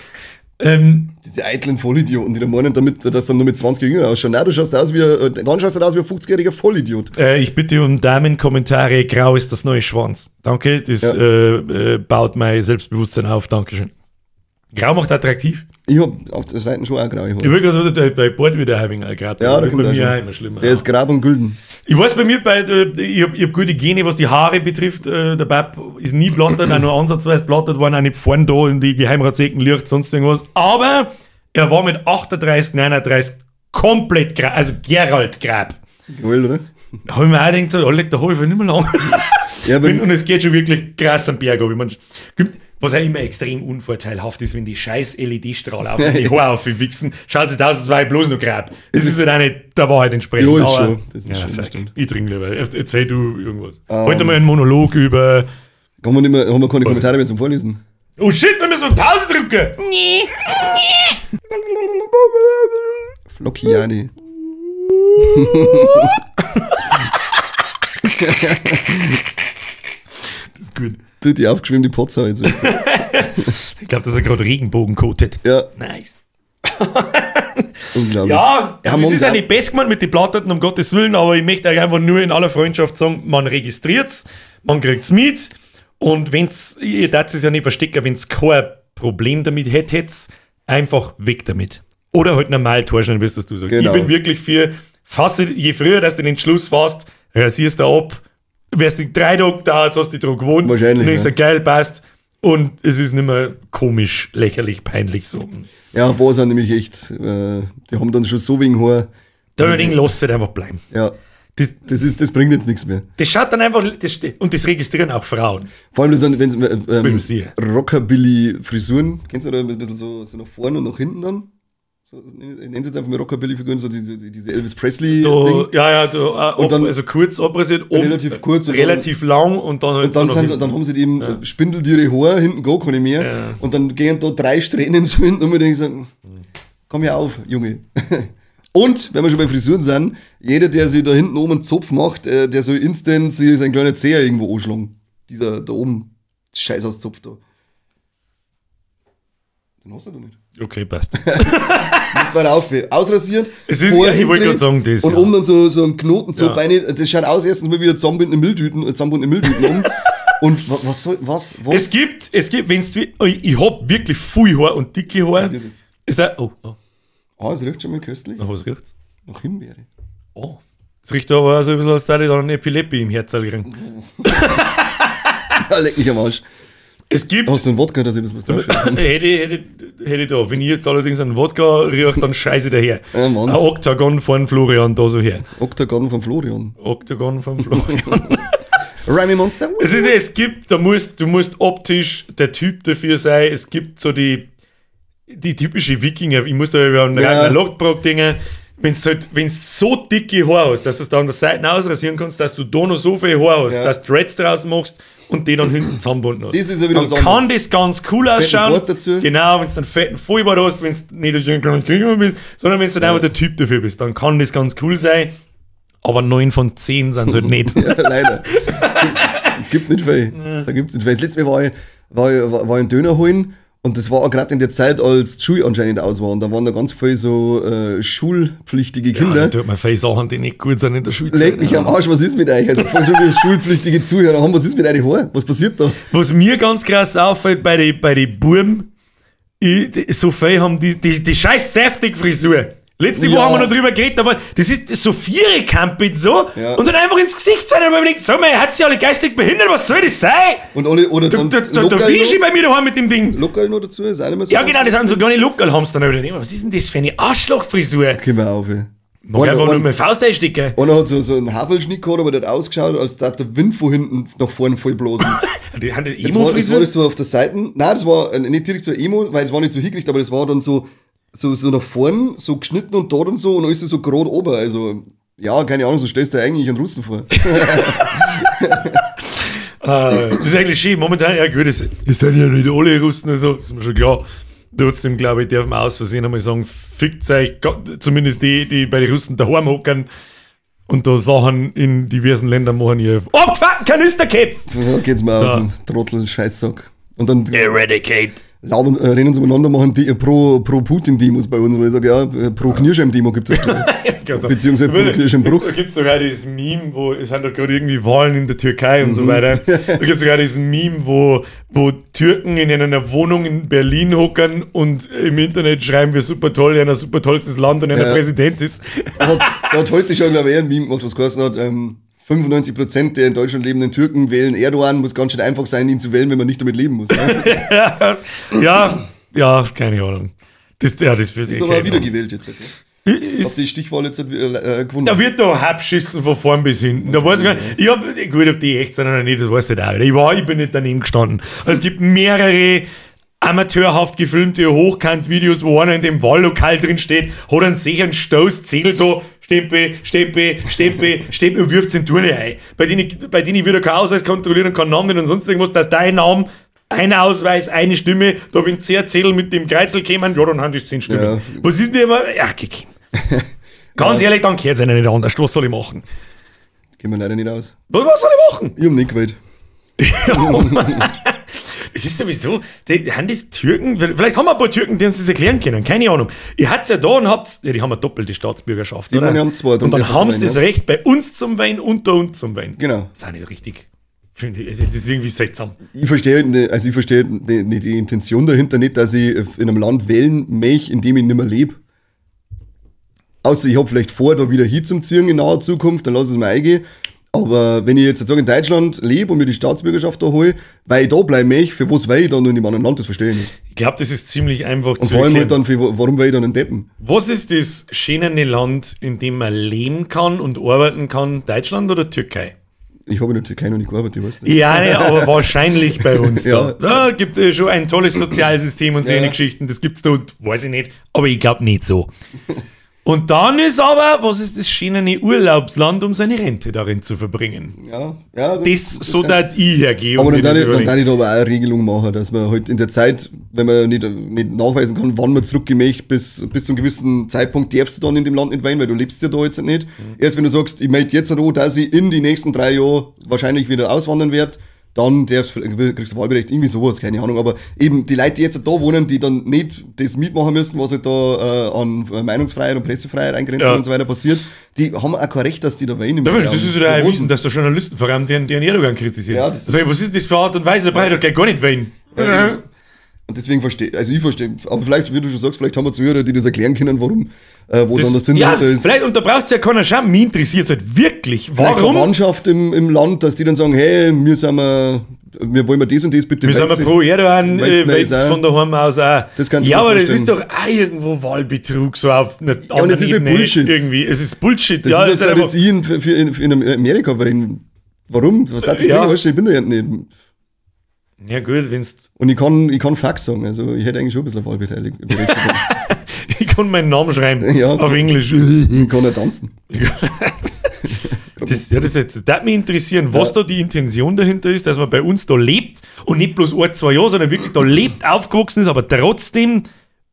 Diese eitlen Vollidioten, die da meinen, damit, dass dann nur mit 20 jünger ausschauen. Nein, du schaust aus wie, dann schaust du aus wie ein 50-jähriger Vollidiot. Ich bitte um Damenkommentare. Grau ist das neue Schwanz. Danke, das baut mein Selbstbewusstsein auf. Dankeschön. Grau macht attraktiv. Ich hab auf der Seite schon auch graue Haare. Ich will gerade bei Bord wieder ein wenig grau. Ja, da kommt bei mir auch auch immer schlimmer. Der ist grau und gülden. Ich weiß bei mir, ich hab gute Gene, was die Haare betrifft. Der Bab ist nie blattert, auch nur ansatzweise blattert, waren auch nicht vorn da in die Geheimratsecken, Licht, sonst irgendwas. Aber er war mit 38, 39 komplett grau, also Gerald Grab. Geil, oder? Da hab ich mir auch gedacht, so, da hab ich nicht mehr lang. Ja, und es geht schon wirklich krass am Berg. Ich mein, Was ja immer extrem unvorteilhaft ist, wenn die scheiß LED-Strahlen auf die Haare aufwichsen, schaut sich aus, als wäre ich bloß noch grab. Das ist halt auch nicht der Wahrheit entsprechend. Ja, ist aber- schon. Das ist ja, schon, fuck. stimmt. Ich trinke lieber. Erzähl du irgendwas. Heute mal einen Monolog über. Haben wir, nicht mehr, haben wir keine Kommentare mehr zum Vorlesen? Oh shit, wir müssen Pause drücken! Flockiani. Das ist gut. Du, die aufgeschwimmte Potzer jetzt. Ich glaube, dass er gerade Regenbogen coatet. Ja, Nice. unglaublich. Ja, Ja, es morgen ist ja auch. nicht best gemeint mit den Platterten, um Gottes Willen, aber ich möchte euch einfach nur in aller Freundschaft sagen, man registriert's, man kriegt's mit und wenn's, ihr darf es ja nicht verstecken, wenn's kein Problem damit hättet, einfach weg damit. Oder halt normal täuschen, wie es das du sagst. Genau. Ich bin wirklich für, fasse, je früher, dass du den Entschluss fasst, rasierst du ab, wärst du 3 Tage da, jetzt hast du dich dran gewohnt. Wahrscheinlich, Und denkst ja. du, geil, passt. Und es ist nicht mehr komisch, lächerlich, peinlich so. Ja, ein paar sind nämlich echt, die haben dann schon so wenig Haar. Da Ding lass halt einfach bleiben. Ja, Das, das bringt jetzt nichts mehr. Das schaut dann einfach, das, und das registrieren auch Frauen. Vor allem dann, wenn es Sie. Rockabilly-Frisuren, kennst du da ein bisschen so nach vorne und nach hinten dann? So, ich nenne es jetzt einfach mal Rockabilly-Figuren, so diese Elvis Presley-Ding. Da, ja, ja, da, Und dann- also kurz abrasiert, oben, Relativ kurz und relativ lang und dann halt Und dann, so sind nach sie, dann haben sie eben ja. Spindeltiere Haar, hinten gar keine mehr. Ja. Und dann gehen da 3 Strähnen so hinten um und denken so, komm hier auf, Junge. Und, wenn wir schon bei Frisuren sind, jeder, der sich da hinten oben einen Zopf macht, der soll instant sich seinen kleinen Zeher irgendwo anschlagen. Dieser da oben, scheiß aus Zopf da. Den hast du doch nicht. Okay, passt. Musst weiter auf. Ausrasiert. Es ist- Haar ja, ich wollte hindrehen gerade sagen, das, Und ja. oben dann so einen Knotenzopf Ja. rein. Das schaut aus erstens mal wie ein zusammenbundene Mülltüten, zusammenbundene Mülltüten um. Und was soll, was? Es gibt, wenn's, ich hab wirklich viel Haar und dicke Haar. Hier sitzt. Ist da, oh, oh, Ah, es riecht schon mal köstlich. nach was riecht's? Nach Himbeere. Oh. Es riecht aber so ein bisschen, als würde ich da eine Epilepsie im Herz kriegen. Ja, leck mich am Arsch. Es gibt, Hast du einen Wodka, dass ich was draufschreibe? hätte ich da. Wenn ich jetzt allerdings einen Wodka rieche, dann scheiße ich daher. Ja, Mann. Ein Oktagon von Florian da so her. Oktagon von Florian. Oktagon von Florian. Remy Monster. Es ist, es gibt, da musst, du musst optisch der Typ dafür sein. Es gibt so die typische Wikinger. Ich muss da über einen Ja. Ragnar Lothbrok denken. Wenn's halt, wenn's so dicke Haare hast, dass du es da an der Seite ausrasieren kannst, dass du da noch so viel Haar hast, Ja. dass du Dreads draus machst und die dann hinten zusammenbunden hast. Das ist ja wieder dann was kann anderes. das ganz cool ausschauen. Bart dazu. Genau, wenn du einen fetten Vollbart hast, wenn du nicht der kleine Krieger bist, sondern wenn du dann einfach der Typ dafür bist, dann kann das ganz cool sein. Aber 9 von 10 sind es halt nicht. Ja, leider. Gibt nicht viel. Da gibt's nicht viel. Das letzte Mal war ich einen Döner holen und das war auch gerade in der Zeit, als die Schule anscheinend aus war. Und da waren da ganz viele so schulpflichtige Ja, Kinder. da tut mir viele Sachen, die nicht gut sind in der Schulzeit. Leck mich am Arsch, was ist mit euch? Also, voll so viele schulpflichtige Zuhörer haben, was ist mit euch Haar? Was passiert da? Was mir ganz krass auffällt bei den Buben, so viel haben die scheiß Saftig-Frisur. Letzte Woche Ja. haben wir noch drüber geredet, aber das ist so Vierekamp so Ja. und dann einfach ins Gesicht sein und man denkt, sag mal, hat sie alle geistig behindert, was soll das sein? Und alle, oder Da, dann da, da, da Lockerl wisch ich noch, bei mir daheim mit dem Ding. Lockerl noch dazu, ist auch nicht mehr so. Ja, genau, das sind so kleine Lockerl haben sie dann. Aber ich denk, was ist denn das für eine Arschlochfrisur? Komm mal auf, ey. Mag einfach nur mit Faust einstecken. Einer hat so einen Havelschnitt gehabt, aber der hat ausgeschaut, als darf der Wind von hinten nach vorne voll blasen. Die haben die Jetzt war, jetzt war Emo-Frisur? das so auf der Seite. Nein, das war nicht direkt so Emo, weil es war nicht so hingekriegt, aber das war dann so nach vorn, so geschnitten und dort und so und alles so gerade oben. Also, ja, keine Ahnung, so stellst du eigentlich einen Russen vor. Das ist eigentlich schön. Momentan, ja gut, es sind ja nicht alle Russen und so, das ist mir schon klar. Trotzdem, glaube ich, darf man aus Versehen einmal sagen, fickt euch, Gott, zumindest die, die bei den Russen daheim hocken und da Sachen in diversen Ländern machen, ihr abgefuckten Kanisterköpfe! Da geht's mal So. auf den Trottel, Scheißsack. Und dann Eradicate. lauben, rennen sie umeinander, machen die Pro-Putin-Demos bei uns, weil ich sage, ja, Pro-Knirschheim-Demo gibt es. Beziehungsweise Pro-Knirschheim-Bruch. Da gibt es sogar dieses Meme, wo es sind doch gerade irgendwie Wahlen in der Türkei und so weiter. Da gibt es sogar dieses Meme, wo Türken in einer Wohnung in Berlin hocken und im Internet schreiben, wir super toll, einer super tollstes Land und einer Ja. Präsident ist. Da hat heute schon, glaube ich, ein Meme gemacht, was geheißen hat, 95% der in Deutschland lebenden Türken wählen Erdogan, muss ganz schön einfach sein, ihn zu wählen, wenn man nicht damit leben muss. Ne? Ja, ja, keine Ahnung. Das, ja, das wird Ist aber keine wieder Ahnung. gewählt jetzt. Okay. Hat die Stichwahl jetzt gewonnen. Da wird da abschissen von vorn bis hinten. Da weiß ich gar nicht. Ich hab, gut, ob die echt sind oder nicht, das weiß ich nicht auch. Ich bin nicht daneben gestanden. Also es gibt mehrere amateurhaft gefilmte Hochkant-Videos, wo einer in dem Wahllokal drin steht, hat einen sicheren Stoßzettel da, Stempel, Stempel, Stempel, Stempel und wirft in Turne ein. Bei denen wird er kein Ausweis kontrollieren und kein Namen und sonst irgendwas, dass dein Name, ein Ausweis, eine Stimme, da bin 10 Zettel mit dem Kreuzel gekommen, ja, dann haben die 10 Stimmen. Ja. Was ist denn immer? Ach, gekommen. Ganz ehrlich, dann gehört es einer nicht anders. Was soll ich machen? Gehen wir leider nicht aus. Was soll ich machen? Ich hab nicht gewählt. Es ist sowieso, haben das Türken, vielleicht haben wir ein paar Türken, die uns das erklären können, keine Ahnung. Ihr habt's ja da und habt, ja, die haben ja doppelte Staatsbürgerschaft, die oder? Die haben zwei. Und dann haben sie das Recht, bei uns zum Wein und da uns zum Wein. Genau. Das ist auch nicht richtig. Finde ich, es ist irgendwie seltsam. Ich verstehe die Intention dahinter nicht, dass ich in einem Land wählen möchte, in dem ich nicht mehr lebe. Außer ich habe vielleicht vor, da wieder hinzuziehen in naher Zukunft, dann lass es mir eingehen. Aber wenn ich jetzt sozusagen in Deutschland lebe und mir die Staatsbürgerschaft da hole, weil ich da bleiben möchte, für was will ich dann nur in dem anderen Land, das verstehe ich nicht. Ich glaube, das ist ziemlich einfach und zu vor allem halt dann, für, warum will ich dann einen Deppen? Was ist das schönere Land, in dem man leben kann und arbeiten kann? Deutschland oder Türkei? Ich habe in der Türkei noch nicht gearbeitet, ich weiß nicht. Ja, nee, aber wahrscheinlich bei uns ja. Da. Da gibt es schon ein tolles Sozialsystem und solche Geschichten, das gibt es da und weiß ich nicht, aber ich glaube nicht so. Und dann ist aber, was ist das schöne Urlaubsland, um seine Rente darin zu verbringen? Ja, ja. Gut, das so dass ich hergehe. Aber dann darf ich da aber auch eine Regelung machen, dass man halt in der Zeit, wenn man nicht nachweisen kann, wann man zurückgemächt, bis zu einem gewissen Zeitpunkt darfst du dann in dem Land nicht weinen, weil du lebst ja da jetzt nicht. Mhm. Erst wenn du sagst, ich möchte jetzt an, dass ich in die nächsten 3 Jahren wahrscheinlich wieder auswandern werde, dann darfst, kriegst du Wahlrecht, irgendwie sowas, keine Ahnung. Aber eben die Leute, die jetzt da wohnen, die dann nicht das mitmachen müssen, was halt da an Meinungsfreiheit und Pressefreiheit, Eingrenzung und so weiter passiert, die haben auch kein Recht, dass die da wählen. Ja, das ist ja erwiesen, dass da Journalisten verrammt werden, die einen Erdogan kritisieren. Ja, das ist, was ist das für Art und Weise? Da brauche ich doch gleich gar nicht wählen. Ja, und deswegen verstehe ich, also ich verstehe, aber vielleicht, wie du schon sagst, vielleicht haben wir Zuhörer, die das erklären können, warum, wo das, dann der Sinn dahinter ist. Vielleicht, und da braucht es ja keiner Scham, mich interessiert es halt wirklich. Warum? Vielleicht Verwandtschaft im Land, dass die dann sagen, hey, wir wollen das und das bitte. Wir sind pro Erdogan, weil's von daheim aus auch. Das kann ja, aber das ist doch auch irgendwo Wahlbetrug, so auf einer ja, und es ist ja Bullshit. Irgendwie. Es ist Bullshit. Das ja, ist jetzt ich in Amerika, weil warum? Was hat das ja. Ich bin da ja nicht. Ja gut, wenn's... Und ich kann Fax sagen, also ich hätte eigentlich schon ein bisschen Wahlbeteiligung. Ich kann meinen Namen schreiben, ja, auf Englisch. Ich kann ja tanzen. Das, ja, das jetzt, das würde mich interessieren, was da die Intention dahinter ist, dass man bei uns da lebt und nicht bloß 1, 2 Jahre, sondern wirklich da lebt, aufgewachsen ist, aber trotzdem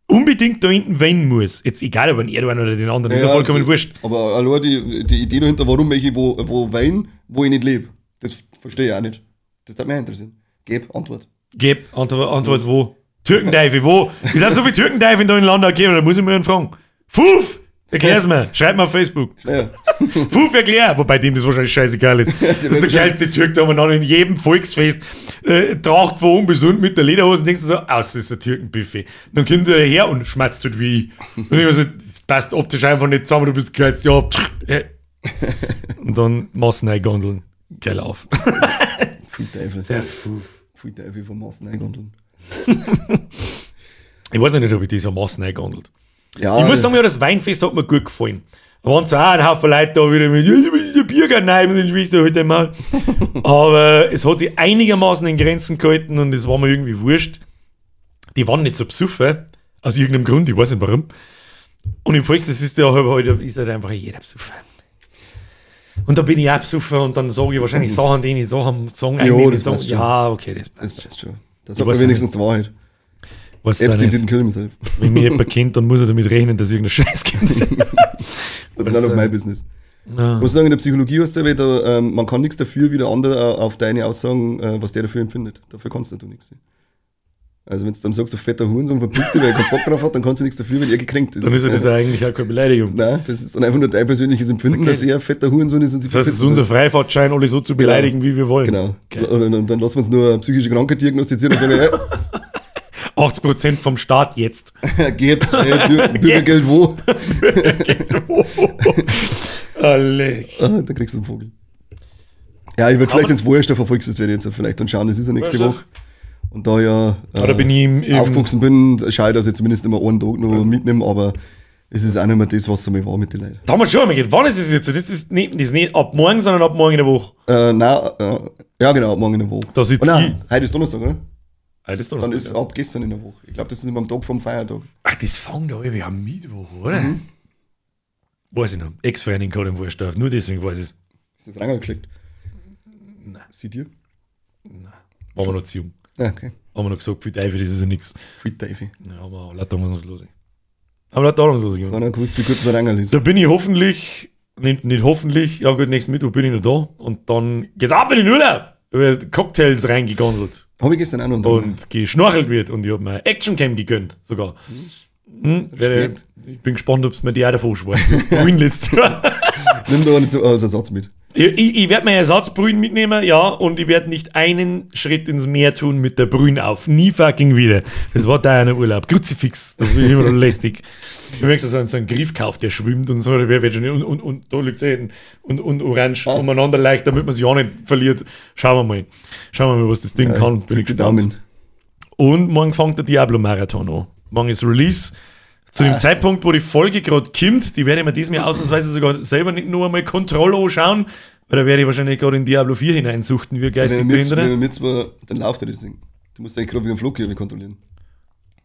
unbedingt da hinten wählen muss. Jetzt egal, ob ein Erdogan oder den anderen, ist ja vollkommen also, wurscht. Aber allein die Idee dahinter, warum ich wo wählen, wo ich nicht lebe, das verstehe ich auch nicht. Das würde mich auch interessieren. Geb Antwort. Geb Antwort wo? Türkenteufel, wo? Ich lasse so viel Türkenteufel in deinem Land geben, da muss ich mir einen fragen. Fuf! Erklär's mir. Schreib mir auf Facebook. Ja. Fuf, erklär! Wobei dem das wahrscheinlich scheißegal ist. Das ist der geilste Türk, da man in jedem Volksfest tracht von oben bis unten mit der Lederhose und denkst du so, aus ist ein Türkenbuffet. Dann kommt er her und schmatzt halt wie ich. Und ich so, das passt optisch einfach nicht zusammen, du bist geil, ja. Und dann Massen eingondeln. Geil auf. Pfui Teufel. Der Fuf. Pfui Teufel von Massen eingondeln. Ich weiß nicht, ob ich das am Massen eingondelt. Ja, ich muss sagen, ja, das Weinfest hat mir gut gefallen. Da waren zwar auch ein Haufen Leute da wieder mit der Biergarten, nein, mit den Schwester heute mal. Aber es hat sich einigermaßen in Grenzen gehalten und es war mir irgendwie wurscht. Die waren nicht so besoffen, aus irgendeinem Grund, ich weiß nicht warum. Und im Volksfest ist ja halt, ist halt einfach jeder besoffen. Und da bin ich auch besoffen und dann sage ich wahrscheinlich Sachen, die ich nicht sagen, jo, das sagen. Ja, okay, das passt. Das passt schon. Das sagt man wenigstens die Wahrheit. Epstein didn't kill himself. Wenn mich jemand kennt, dann muss er damit rechnen, dass irgendein Scheiß kommt. That's none of my business. Ich muss sagen, in der Psychologie hast du ja wieder, man kann nichts dafür, wie der andere auf deine Aussagen, was der dafür empfindet. Dafür kannst du nichts. Also wenn du dann sagst, du fetter Hurensohn, verpiss dich, weil er keinen Bock drauf hat, dann kannst du nichts dafür, wenn er gekränkt ist. Dann ist ja das eigentlich auch keine Beleidigung. Nein, das ist dann einfach nur dein persönliches Empfinden, das dass er fetter Hurensohn ist und sich Das heißt, es ist unser Freifahrtschein, alle so zu beleidigen, genau. wie wir wollen. Genau. Okay. Und dann lassen wir uns nur psychische Krankheit diagnostizieren und sagen, hey, 80% vom Staat jetzt. Geb's, Bürgergeld wo? Bürgergeld wo? Alec. Ah, da kriegst du einen Vogel. Ja, ich werde vielleicht ins Wohlstoffer Volksfest werde ich jetzt vielleicht dann schauen, das ist ja nächste Woche. Und da ja da bin ich aufgewachsen bin, schaue ich, dass ich zumindest immer einen Tag noch mitnehme, aber Es ist auch nicht mehr das, was es einmal war mit den Leuten. Da haben wir schon einmal geredet. Wann ist es jetzt? Das ist nicht ab morgen, sondern ab morgen in der Woche. Nein, ja genau, ab morgen in der Woche. Da sitzt oh, nein, heute ist Donnerstag, oder? Heute ist Dann Donnerstag. ist ab gestern in der Woche. Ich glaube, das ist immer am Tag vom Feiertag. Ach, das fängt ja irgendwie am Mittwoch, oder? Weiß ich noch. Ex-Freundin gehabt im Vorstadt. Nur deswegen weiß ich es. Ist das reingeklickt? Nein. Sie dir? Waren wir noch zu jung. Ja, okay. Haben wir noch gesagt, für Teufel, das ist ja nichts. Viel Teufel. Ja, haben wir lauter los. Haben wir lauter los gemacht. Keiner gewusst, wie gut das Rangel ist. Da bin ich hoffentlich, nicht hoffentlich, ja gut, nächsten Mittwoch bin ich noch da und dann geht's ab in den Urlaub. Da wird Cocktails reingegondelt Habe ich gestern auch noch und geschnorchelt wird und ich hab mir Actioncam gegönnt sogar. Ich bin gespannt, ob es mir die auch davor sparen. Brühen letztes Jahr. Nimm da nicht so als Ersatz mit. Ich werde mir Ersatzbrühen mitnehmen, ja, und ich werde nicht einen Schritt ins Meer tun mit der Brühen auf. Nie fucking wieder. Das war da ein Urlaub. Kruzifix, das bin ich immer noch lästig. Du merkst, dass so einen Griff kauft, der schwimmt und so, der wird schon, und da liegt es und orange umeinander leicht, damit man sich auch nicht verliert. Schauen wir mal. Schauen wir mal, was das Ding kann. Bin ich Die gespannt. Daumen. Und morgen fängt der Diablo-Marathon an. Morgen ist Release. Zu dem Zeitpunkt, wo die Folge gerade kommt, die werde ich mir diesmal ausnahmsweise sogar selber nicht nur einmal Kontrolle anschauen, weil da werde ich wahrscheinlich gerade in Diablo 4 hineinsuchten, wie geistig Wenn wir Behinderte. mit zwei, dann läuft ja das Ding. Du musst eigentlich gerade wie ein Flug hier kontrollieren.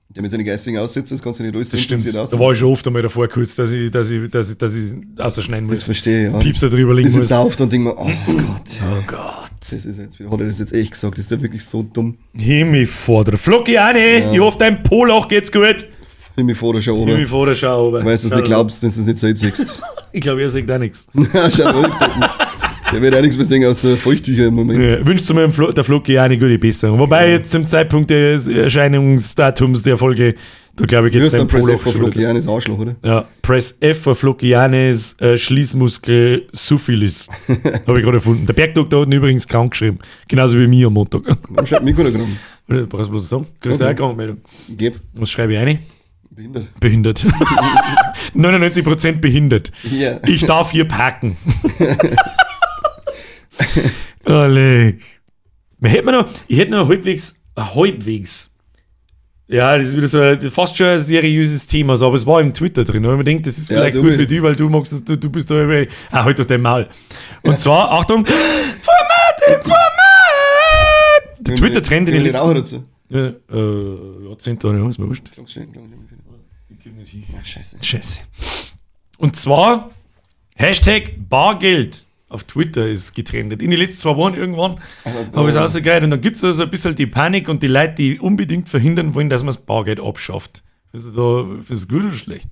Der mit seinen geistigen Aussätzen, das kannst du nicht alles Das stimmt. zensiert Da war ich schon oft einmal davor kurz, dass ich ausschneiden Das muss. verstehe ich, ja. Piepser drüber liegen Ich muss. sitze auf und denke mir, oh Gott, Oh Gott. das ist jetzt, hat er das jetzt echt gesagt? Das ist ja wirklich so dumm. Himmelvater. Flocki Anne, ich hoffe, dein Poloch geht's gut. Himmelvater, schau oben. Himmelvater, schau oben. Weißt du, es nicht glaubst, wenn du es nicht so siehst. Ich glaube, er sagt auch nichts. Ja, schau mal, der wird auch nichts mehr sehen außer Feuchttücher im Moment. Ja, wünscht mir der Flocki auch eine gute Besserung. Wobei jetzt zum Zeitpunkt des Erscheinungsdatums der Folge, da glaube ich, Du geht hast sein dann Press Poloch F vor schon wieder. Flockianis Arschloch, oder? Ja, Press F vor Flockianis Schließmuskel Syphilis. Habe ich gerade erfunden. Der Bergdoktor hat ihn übrigens krank geschrieben. Genauso wie mir am Montag. Warum schreibt Mikro da genommen? Brauchst du bloß sagen? Kriegst du auch eine Krankmeldung. Geb. Was schreibe ich rein? Behindert. Behindert. 99% behindert. Ja. Ich darf hier parken. Oh, leck. Wir hätten noch, ich hätte noch halbwegs. Ja, das ist wieder so fast schon ein seriöses Thema, so, aber es war im Twitter drin. Und man denkt, das ist Ja, vielleicht du gut will- für dich, weil du magst es, du bist da irgendwie, halt doch dein Maul. Und zwar, Achtung, Format im Format! Der Twitter-Trend in den den letzten... Raucher dazu. Ja, Jahrzehnte, ja, ist mir wurscht. Klang's schön, klang's schön. Ach, scheiße. Scheiße. Und zwar Hashtag Bargeld auf Twitter ist getrendet. In den letzten 2 Wochen irgendwann habe ich es rausgekriegt. Und dann gibt es also ein bisschen die Panik und die Leute, die unbedingt verhindern wollen, dass man das Bargeld abschafft. Ist das gut oder schlecht?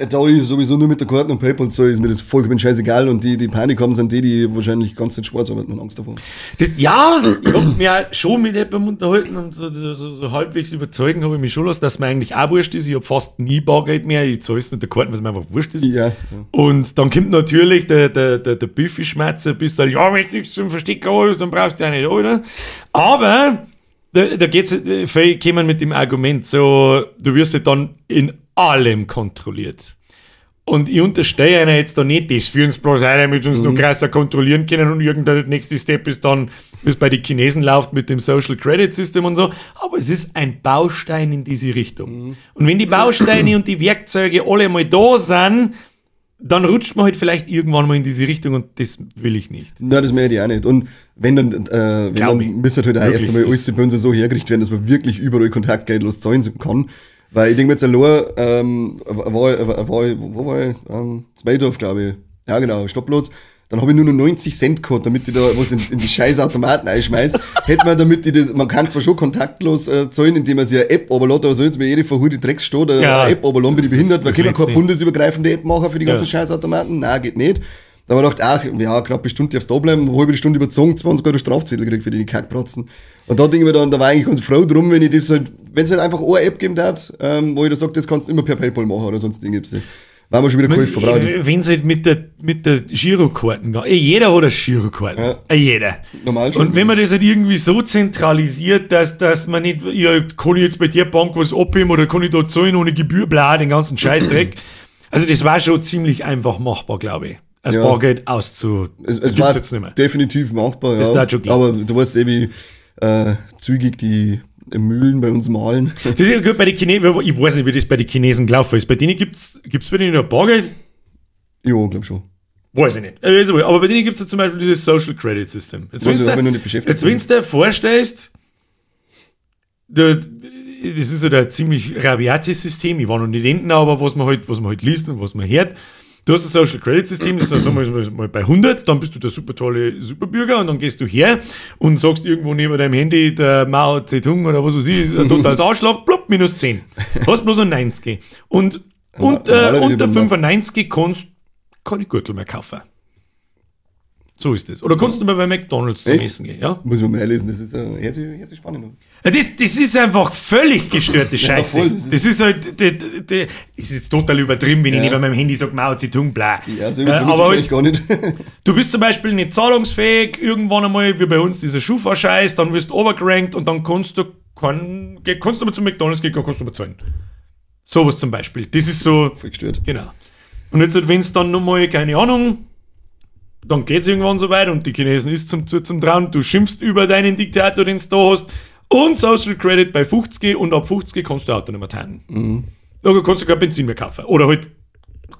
Da ich sowieso nur mit der Karte und PayPal zahle, ist mir das vollkommen scheißegal. Und die, die Panik haben, sind die, die wahrscheinlich ganz in schwarz arbeiten und Angst davor haben. Das, ja, ich hab mich auch schon mit jemandem unterhalten und so halbwegs überzeugen habe ich mich schon lassen, dass mir eigentlich auch wurscht ist. Ich habe fast nie Bargeld mehr. Ich zahle es mit der Karte, was mir einfach wurscht ist. Ja, ja. Und dann kommt natürlich der Büffelschmerzer, bis dann, ja, wenn du nichts zum Verstecken hast, dann brauchst du ja nicht, oder? Aber da geht's, viele kommen mit dem Argument so, du wirst ja dann in allem kontrolliert. Und ich unterstelle einer jetzt da nicht, das führen sie bloß ein, damit sie uns noch krasser kontrollieren können und irgendein nächster Step ist dann, wie es bei den Chinesen läuft mit dem Social Credit System und so. Aber es ist ein Baustein in diese Richtung. Und wenn die Bausteine und die Werkzeuge alle mal da sind, dann rutscht man halt vielleicht irgendwann mal in diese Richtung und das will ich nicht. Nein, das möchte ich auch nicht. Und wenn dann, wenn Glaub dann ich. müsste halt auch Wirklich erst einmal ist- alles die Bünse so hergerichtet werden, dass man wirklich überall kontaktgeldlos zahlen kann. Weil ich denke mir jetzt allein, wo war ich? Zweidorf, glaube ich. Ja, genau, Stopplotz. Dann habe ich nur noch 90 Cent gehabt, damit ich da was in die scheiß Automaten einschmeiß. Hätte man, damit ich das, man kann zwar schon kontaktlos zahlen, indem man sich eine App runterlädt, aber so jetzt mir jede verhurte Drecksstadt eine Ja, App runterladen, bin ich das ist behindert, weil das kann man keine Letzte. bundesübergreifende App machen für die ganzen Ja. scheiß Automaten? Nein, geht nicht. Da habe ich gedacht, ach, ja, knappe Stunde darfst du da bleiben, halbe Stunde überzogen, 20 Euro Strafzettel gekriegt für die Kackpratzen. Und da denke ich mir dann, da war ich eigentlich ganz froh drum, wenn ich das halt, wenn es halt einfach eine App geben darf, wo ich da sage, das kannst du immer per PayPal machen oder sonst irgendwas. War mir schon wieder geholfen, verbraucht ist. Wenn es halt mit der Girokarten geht. Jeder hat eine Girokarte. Ja. Jeder. Normal schon. Und wenn man das halt irgendwie so zentralisiert, dass man nicht, ja, kann ich jetzt bei der Bank was abheben oder kann ich da zahlen ohne Gebühr, bla, den ganzen Scheißdreck. Also das war schon ziemlich einfach machbar, glaube ich. Das Ja. Bargeld auszu... Es gibt's war jetzt nicht mehr. definitiv machbar, Das ja. darf schon gehen. Aber du weißt eh, wie zügig die Mühlen bei uns malen. Das ist ja gut bei den Chinesen, ich weiß nicht, wie das bei den Chinesen gelaufen ist. Bei denen gibt's bei denen noch Bargeld? Ja, glaub schon. Weiß ich nicht. Aber bei denen gibt es ja zum Beispiel dieses Social Credit System. Jetzt, wenn du dir vorstellst, das ist ja ein ziemlich rabiates System, ich war noch nicht hinten, aber was man halt liest und was man hört, du hast ein Social Credit System, das ist sagen wir mal bei 100, dann bist du der super tolle Superbürger und dann gehst du her und sagst irgendwo neben deinem Handy, der Mao Zedong oder was weiß ich, ist ein totales Arschloch, plupp, minus 10. Hast bloß noch 90. Und unter 95 kannst keine Gürtel mehr kaufen. So ist es. Oder kannst du mal bei McDonald's zum Essen gehen? Ja? Muss man mal lesen, das ist herzlich spannend. Das ist einfach völlig gestörte Scheiße. Ja, voll, das ist halt, das ist jetzt total übertrieben, wenn ich neben meinem Handy sage, Mao Zedong, bla. Ja, so übertrieben ist wahrscheinlich gar nicht. Du bist zum Beispiel nicht zahlungsfähig, irgendwann einmal, wie bei uns dieser Schufa-Scheiß, dann wirst du overgerankt und dann kannst du mal zu McDonald's gehen, kannst du mal zahlen. Sowas zum Beispiel. Das ist so. Voll gestört. Genau. Und jetzt, wenn es dann nochmal, keine Ahnung, dann geht es irgendwann so weit und die Chinesen ist zum Trauen, du schimpfst über deinen Diktator, den du da hast, und Social Credit bei 50 und ab 50 kannst du Auto nicht mehr tanken. Mhm. Da kannst du kein Benzin mehr kaufen. Oder halt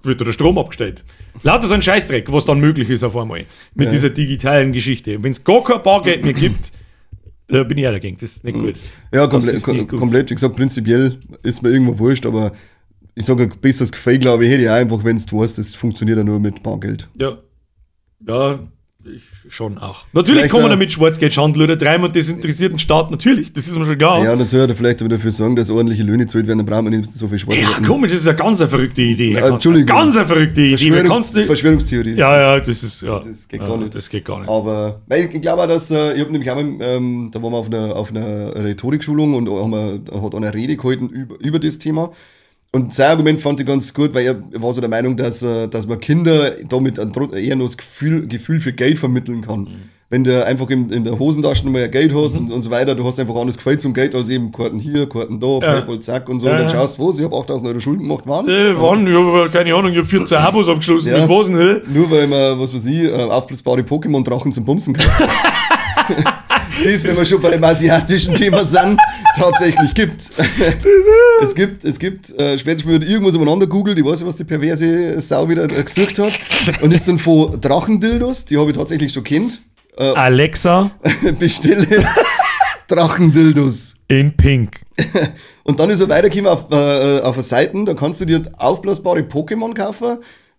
wird da der Strom abgestellt. Lauter so ein Scheißdreck, was dann möglich ist auf einmal mit dieser digitalen Geschichte. Wenn es gar kein Bargeld mehr gibt, da bin ich auch dagegen. Das ist nicht gut. Ja, komplett. Wie gesagt, prinzipiell ist mir irgendwo wurscht, aber ich sage, ein besseres Gefühl, glaube ich, hätte ich auch einfach, wenn du weißt, das funktioniert ja nur mit Bargeld. Ja. Ja, ich schon auch. Natürlich kann man damit Schwarzgeld handeln oder treiben und das interessiert den Staat natürlich, das ist mir schon klar. Ja, natürlich hat er vielleicht aber dafür sorgen, dass ordentliche Löhne gezahlt werden, dann braucht man nicht so viel Schwarzgeld. Ja, komisch, das ist eine ganz verrückte Idee. Ja, Entschuldigung. Ganz eine verrückte Idee. Verschwörungstheorie. Ja, das ist, ja. Das geht gar nicht. Das geht gar nicht. Aber ich glaube auch, dass, ich habe nämlich auch mal, da waren wir auf einer Rhetorikschulung und hat eine Rede gehalten über das Thema. Und sein Argument fand ich ganz gut, weil er war so der Meinung, dass man Kinder damit eher noch das Gefühl für Geld vermitteln kann. Mhm. Wenn du einfach in der Hosentasche noch mehr Geld hast und so weiter, du hast einfach anderes Gefühl zum Geld als eben Karten hier, Karten da, PayPal, zack und so. Und dann schaust du, was, ich habe 8.000 Euro Schulden gemacht, wann? Wann? Ich habe keine Ahnung, ich habe 14 Abos abgeschlossen, mit was denn? Nur weil man, was weiß ich, aufblasbare Pokémon-Drachen zum Bumsen kauft. Das, wenn wir schon beim asiatischen Thema sind, tatsächlich gibt. Es gibt, spätestens wird irgendwas umeinander googelt, ich weiß nicht, was die perverse Sau wieder gesucht hat, und ist dann von Drachendildos, die habe ich tatsächlich schon kennt. Alexa. Bestelle Drachendildos. In Pink. Und dann ist er weitergekommen auf eine Seite, da kannst du dir aufblasbare Pokémon kaufen,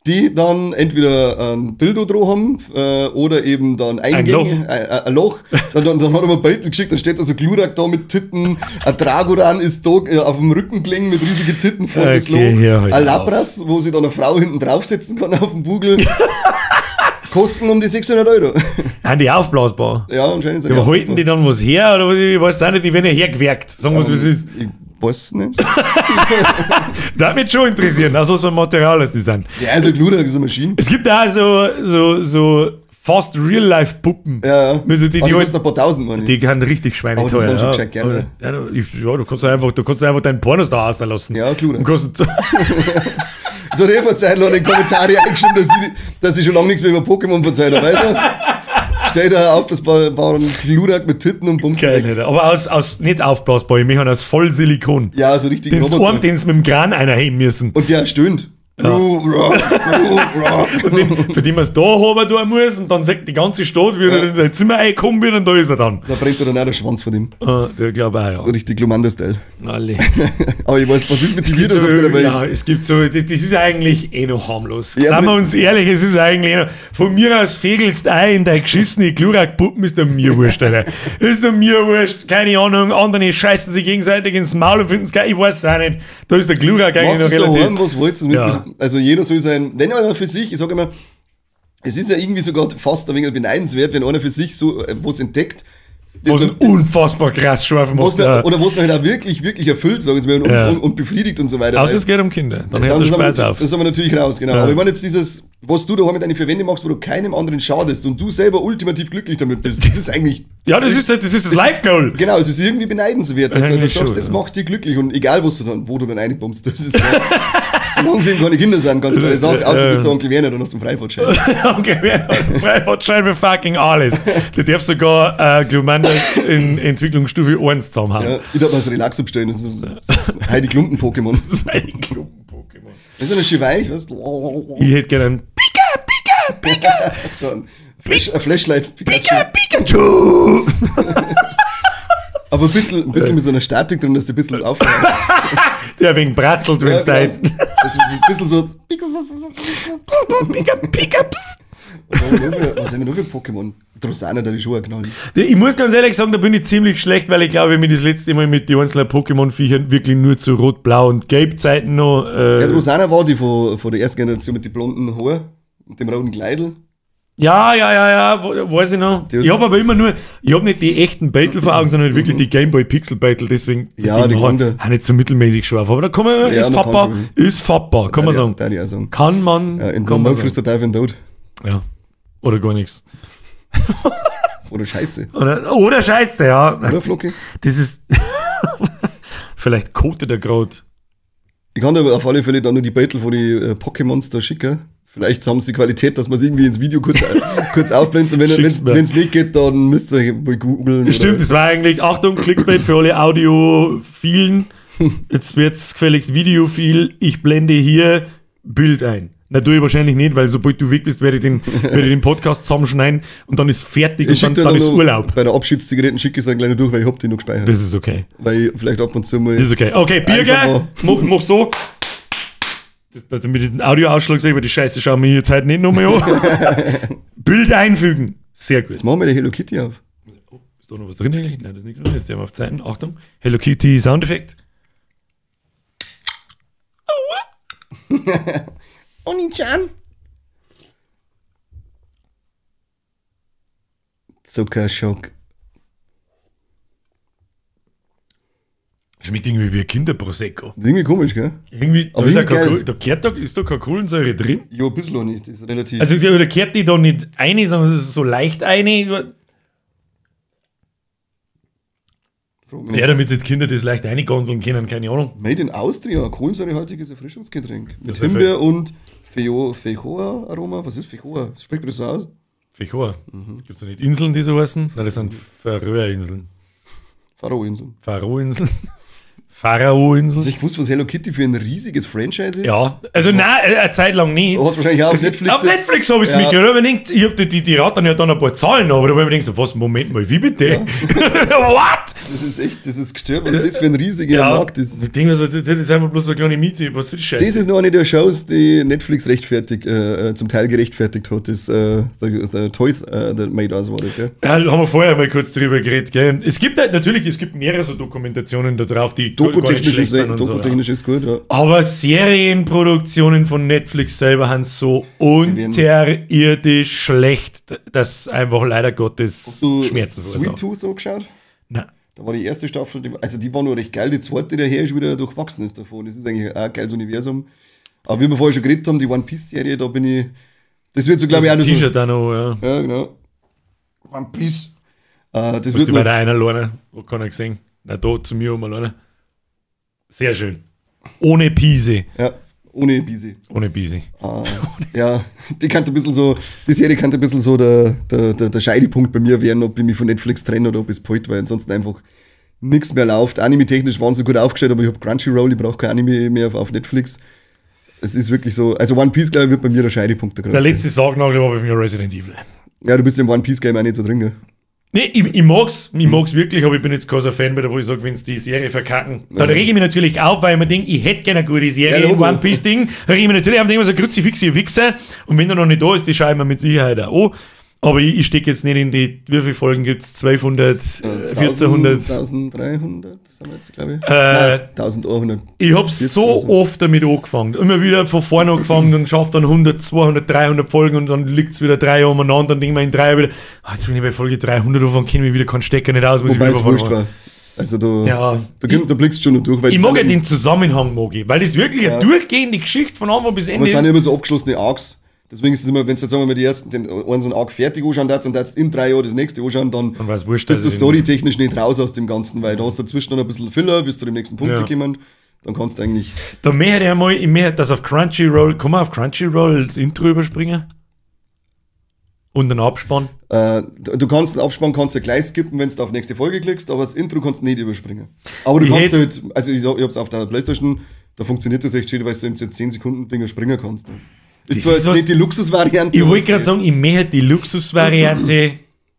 die dann entweder ein Dildo drauf haben oder eben dann Eingänge, ein Loch. Dann hat er mir ein Bild geschickt, dann steht da so Glurak da mit Titten, ein Dragoran ist da auf dem Rücken gelegen mit riesigen Titten vor das Loch, ein Lapras, wo sich dann eine Frau hinten draufsetzen kann auf dem Bugel. Kosten um die 600 Euro. Sind die aufblasbar? Ja, anscheinend sind die aufblasbar. Halten die dann was her? Oder ich weiß auch nicht, die werden ja hergewerkt. Sagen wir es, wie es ist. Ich weiß nicht. Das würde mich schon interessieren, also so ein Material, das die sind. Ja, also Glurak ist eine Maschine. Es gibt auch so fast Real-Life-Puppen. Ja, ja. Also die kosten ein paar tausend, meine ich. Die kann richtig schweineteuer. Aber die sind schon gescheit, gerne. Ja, du kannst einfach deinen Pornos da rauslassen. Ja, Glurak. Und kostet So hat eh vor Zeit in die Kommentare eingeschrieben, dass ich schon lange nichts mehr über Pokémon verzeiht habe, weißt du? Stell dir auf, das war ein Glurak mit Titten und Bumsen. Geil, nicht. Aber aus nicht aufblasbar, ich möchte aus voll Silikon. Ja, so richtig. Den Arm, den sie mit dem Kran einer heben müssen. Und der stöhnt. Ja. Und den, für den man es da haben tun muss und dann sagt die ganze Stadt, wie er in sein Zimmer reinkommen wird und da ist er dann. Da brennt er dann auch der Schwanz von ihm. Der glaube auch, ja. Richtig Glumanda-Style. Alle. Aber ich weiß, was ist mit den Videos so, auf der Welt? Ja, es gibt so, das ist eigentlich eh noch harmlos. Ja, seien wir uns ehrlich, es ist eigentlich eh noch, von mir aus fegelst ein in deine geschissene Glurak-Puppen, ist mir wurscht, Alter. Ist mir wurscht, keine Ahnung, andere scheißen sich gegenseitig ins Maul und finden es geil, ich weiß es auch nicht. Da ist der Glurak eigentlich noch relativ. Daheim, was wollt ihr? Ja. Also jeder soll sein, wenn einer für sich, ich sage immer, es ist ja irgendwie sogar fast ein wenig beneidenswert, wenn einer für sich so was entdeckt, was unfassbar krass scharf macht. Oder was man halt auch wirklich, wirklich erfüllt, sagen wir mal, und befriedigt und so weiter. Außer es geht um Kinder, dann hört der Spaß auf. Das haben wir natürlich raus, genau. Ja. Aber ich meine jetzt dieses, was du da mit deinen vier Wänden machst, wo du keinem anderen schadest und du selber ultimativ glücklich damit bist, das ist eigentlich... Ja, das ist das Life-Goal. Genau, es ist irgendwie beneidenswert, dass du sagst, das macht dich glücklich und egal, wo du dann reinbummst, das ist... Solange sie eben keine Kinder sind, ganz klare Sache. Außer bist du Onkel Werner, dann hast du einen Freifahrtschein. Onkel Werner, Freifahrtschein für fucking alles. Du darfst sogar Glumanda in Entwicklungsstufe 1 zusammen haben. Ja, ich darf mal das Relax abstellen. Das ist Heidi Klumpen-Pokémon. Das ist Heidi Klumpen-Pokémon. Das ist eine Schiweich, weißt du? Ich hätte gerne einen Pika, Pika, Pika. So ein Flashlight Pikachu. Pika, Pikachu! Aber ein bisschen mit so einer Statik drin, dass du ein bisschen aufhört. Der wegen bratzelt, wenn's ja, da. Genau. Das ist ein bisschen so. Pika, Pika, psst. Was haben wir noch für Pokémon? Drosana, da die Schuhe knallen. Ich muss ganz ehrlich sagen, da bin ich ziemlich schlecht, weil ich glaube, ich mich das letzte Mal mit den einzelnen Pokémon-Viechern wirklich nur zu Rot, Blau und Gelb-Zeiten noch. Ja, Drosana war die von der ersten Generation mit den blonden Haaren und dem roten Kleidel. Ja, weiß ich noch. Ich habe aber immer nur, ich habe nicht die echten Battle vor Augen, sondern wirklich die Gameboy Pixel Battle, deswegen ja, die auch nicht so mittelmäßig scharf. Aber da kann man, ja, ist fappbar, kann man sagen. Sagen. Kann man. Ja, in kann man frisst der Teufel den Tod. Ja. Oder gar nichts. Oder Scheiße. Oder Scheiße, ja. Oder Flocke. Das ist. Vielleicht kotet er gerade. Ich kann aber auf alle Fälle dann nur die Battle von den Pokémons da schicken. Vielleicht haben sie die Qualität, dass man es irgendwie ins Video kurz aufblendet. Und wenn es nicht geht, dann müsst ihr mal googeln. Stimmt, das war eigentlich, Achtung, Clickbait für alle Audiophilen. Jetzt wird's gefälligst Videophil. Ich blende hier Bild ein. Natürlich wahrscheinlich nicht, weil sobald du weg bist, werde ich den Podcast zusammenschneiden und dann ist fertig ich und dann ist Urlaub. Bei der Abschiedszigaretten schicke ich es dann gleich noch durch, weil ich hab die noch gespeichert. Das ist okay. Weil ich vielleicht ab und zu mal. Das ist okay. Okay, Birger, mach so. Das, damit ich den Audioausschlag sehe, aber die Scheiße schauen wir hier jetzt heute nicht nochmal an. Bild einfügen. Sehr gut. Jetzt machen wir die Hello Kitty auf. Oh, ist da noch was drin eigentlich? Nein, das ist nichts drin. Jetzt haben wir auf Zeiten. Achtung. Hello Kitty Soundeffekt. Oni-chan. Zuckerschock. Schmeckt irgendwie wie ein Kinderprosecco. Das ist irgendwie komisch, gell? Irgendwie, aber da ist, ist, ist da keine Kohlensäure drin? Ja, ein bisschen auch nicht. Das ist relativ. Also, da kehrt die da nicht eine, sondern es ist so leicht eine. Ja, damit sich die Kinder das leicht eingondeln können, keine Ahnung. Made in Austria, kohlensäurehaltiges Erfrischungsgetränk. Mit Himbeer und Feijoa-Aroma. Was ist Feijoa? Spricht man das so aus? Feijoa. Mhm. Gibt es da nicht Inseln, die so heißen? Nein, das sind Färöerinseln. Pharao-Inseln. Pharao-Inseln. Pharao-Inseln. Also ich wusste, was Hello Kitty für ein riesiges Franchise ist. Ja, also nein, eine Zeit lang nicht. Du hast wahrscheinlich auch auf Netflix. Auf Netflix habe ich es ja. Mitgekriegt. Ich habe die rattern ja dann ein paar Zahlen, aber da habe ich mir gedacht, so, was, Moment mal, wie bitte? Ja. What? Das ist echt, das ist gestört, was das für ein riesiger Markt ist. Ich denke mir so, das ist einfach bloß so eine kleine Miete, was ist die Scheiße? Das ist noch eine der Shows, die Netflix rechtfertigt, zum Teil gerechtfertigt hat, das The Toys That Made Us war das, gell? Ja, da haben wir vorher mal kurz drüber geredet, gell? Es gibt halt, natürlich, es gibt mehrere so Dokumentationen da drauf, die Dokutechnisch ist, so, ist gut, ja. Aber Serienproduktionen von Netflix selber sind so unterirdisch schlecht, dass einfach leider Gottes Schmerzen verursacht. Sweet Tooth angeschaut? Nein. Da war die erste Staffel, die war nur recht geil, die zweite daher ist wieder durchwachsen ist davon. Das ist eigentlich auch ein geiles Universum. Aber wie wir vorher schon geredet haben, die One Piece Serie, da bin ich. Das wird so, glaube ich, auch noch. T-Shirt auch noch, ja. Ja, genau. One Piece. Das wird bei der einer alleine, wo kann er gesehen? Na, da zu mir um alleine. Sehr schön. Ohne Piese. Ja, ohne Piese. Ohne Piese. Ja, die kann ein bisschen so, die Serie kann ein bisschen so der Scheidepunkt bei mir werden, ob ich mich von Netflix trenne oder ob ich es behalte, weil ansonsten einfach nichts mehr läuft. Anime-technisch waren sie gut aufgestellt, aber ich habe Crunchyroll, ich brauche kein Anime mehr auf Netflix. Es ist wirklich so, also One Piece, glaube ich, wird bei mir der Scheidepunkt der größte. Der letzte Sargnagel war bei mir Resident Evil. Ja, du bist im One Piece Game auch nicht so drin, gell? Nee, ich mag's wirklich, aber ich bin jetzt kein so Fan, wo ich sage, wenn sie die Serie verkacken, dann rege ich mich natürlich auf, weil ich mir denke, ich hätte gerne eine gute Serie, ja, One Piece Ding. Dann rege ich mich natürlich auf und denke mir so, Kruzifix, ihr Wichser. Und wenn er noch nicht da ist, die schaue ich mir mit Sicherheit auch an. Aber ich stecke jetzt nicht in die, wie viele Folgen gibt es? 1200, 1400? 1300 sind wir jetzt, glaube ich. Nein, 1100. Ich habe so oft damit angefangen. Immer wieder von vorne angefangen und schafft dann 100, 200, 300 Folgen und dann liegt es wieder 3 Jahre umeinander. Dann denke ich mir in 3 Jahren wieder, jetzt bin ich bei Folge 300 anfangen, kenne mich wieder keinen Stecker nicht aus. Muss Wobei ich es wurscht war. Also da, da blickst du schon noch durch. Weil ich mag ja den Zusammenhang, mag ich, weil das wirklich eine durchgehende Geschichte von Anfang bis Ende ist. Aber es ist sind immer so abgeschlossene Arcs. Deswegen ist es immer, wenn du jetzt sagen wir mal die ersten, den einen so einen Arc fertig anschauen darfst und darfst in 3 Jahren das nächste anschauen, dann wurscht, bist du storytechnisch nicht raus aus dem Ganzen, weil da hast du dazwischen noch ein bisschen Filler, bis du dem nächsten Punkt gekommen. Dann kannst du eigentlich. Da möchte ich einmal, ich möchte, dass auf Crunchyroll, kann man auf Crunchyroll das Intro überspringen? Und den Abspann? Du kannst den Abspann kannst du gleich skippen, wenn du auf nächste Folge klickst, aber das Intro kannst du nicht überspringen. Aber du Ich kannst hätt- halt, also ich hab's auf der Playstation, da funktioniert das echt schön, weil du in so 10 Sekunden Dinger springen kannst. Ist Das zwar ist jetzt was- nicht die Luxusvariante. Ich aber wollte es gerade geht. sagen, ich möchte die Luxusvariante,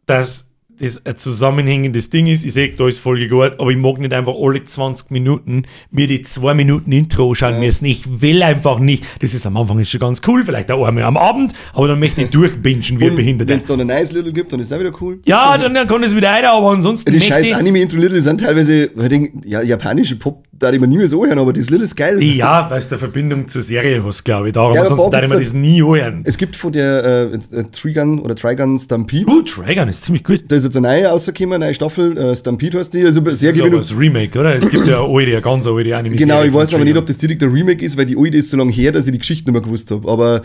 dass das ein zusammenhängendes Ding ist. Ich sehe, da ist Folge gut, aber ich mag nicht einfach alle 20 Minuten mir die 2 Minuten Intro anschauen müssen. Ich will einfach nicht. Das ist am Anfang ist schon ganz cool, vielleicht auch einmal am Abend, aber dann möchte ich durchbingen wie ein Und Behinderter. wenn es dann ein neues Little gibt, dann ist es auch wieder cool. Ja, dann kann es wieder einer, aber ansonsten Die möchte scheiß ich... Anime-Intro Little sind teilweise, ich denk, ja, japanische Pop, da ich mir nie mehr so hören, aber das Little ist geil. Ja, weil es der Verbindung zur Serie hast, glaube ich. Darum, Ja, aber ansonsten da darf ich mir gibt's das nie hören. Es gibt von der Trigun oder Trigun Stampede, Trigun ist ziemlich gut. da ist jetzt eine neue rausgekommen, eine neue Staffel, Stampede heißt die, also sehr Das ist aber gewinnung. das Remake, oder? Es gibt ja eine alte, eine ganz alte Anime. Genau, ich weiß aber nicht, ob das direkt der Remake ist, weil die alte ist so lange her, dass ich die Geschichte nicht mehr gewusst habe. Aber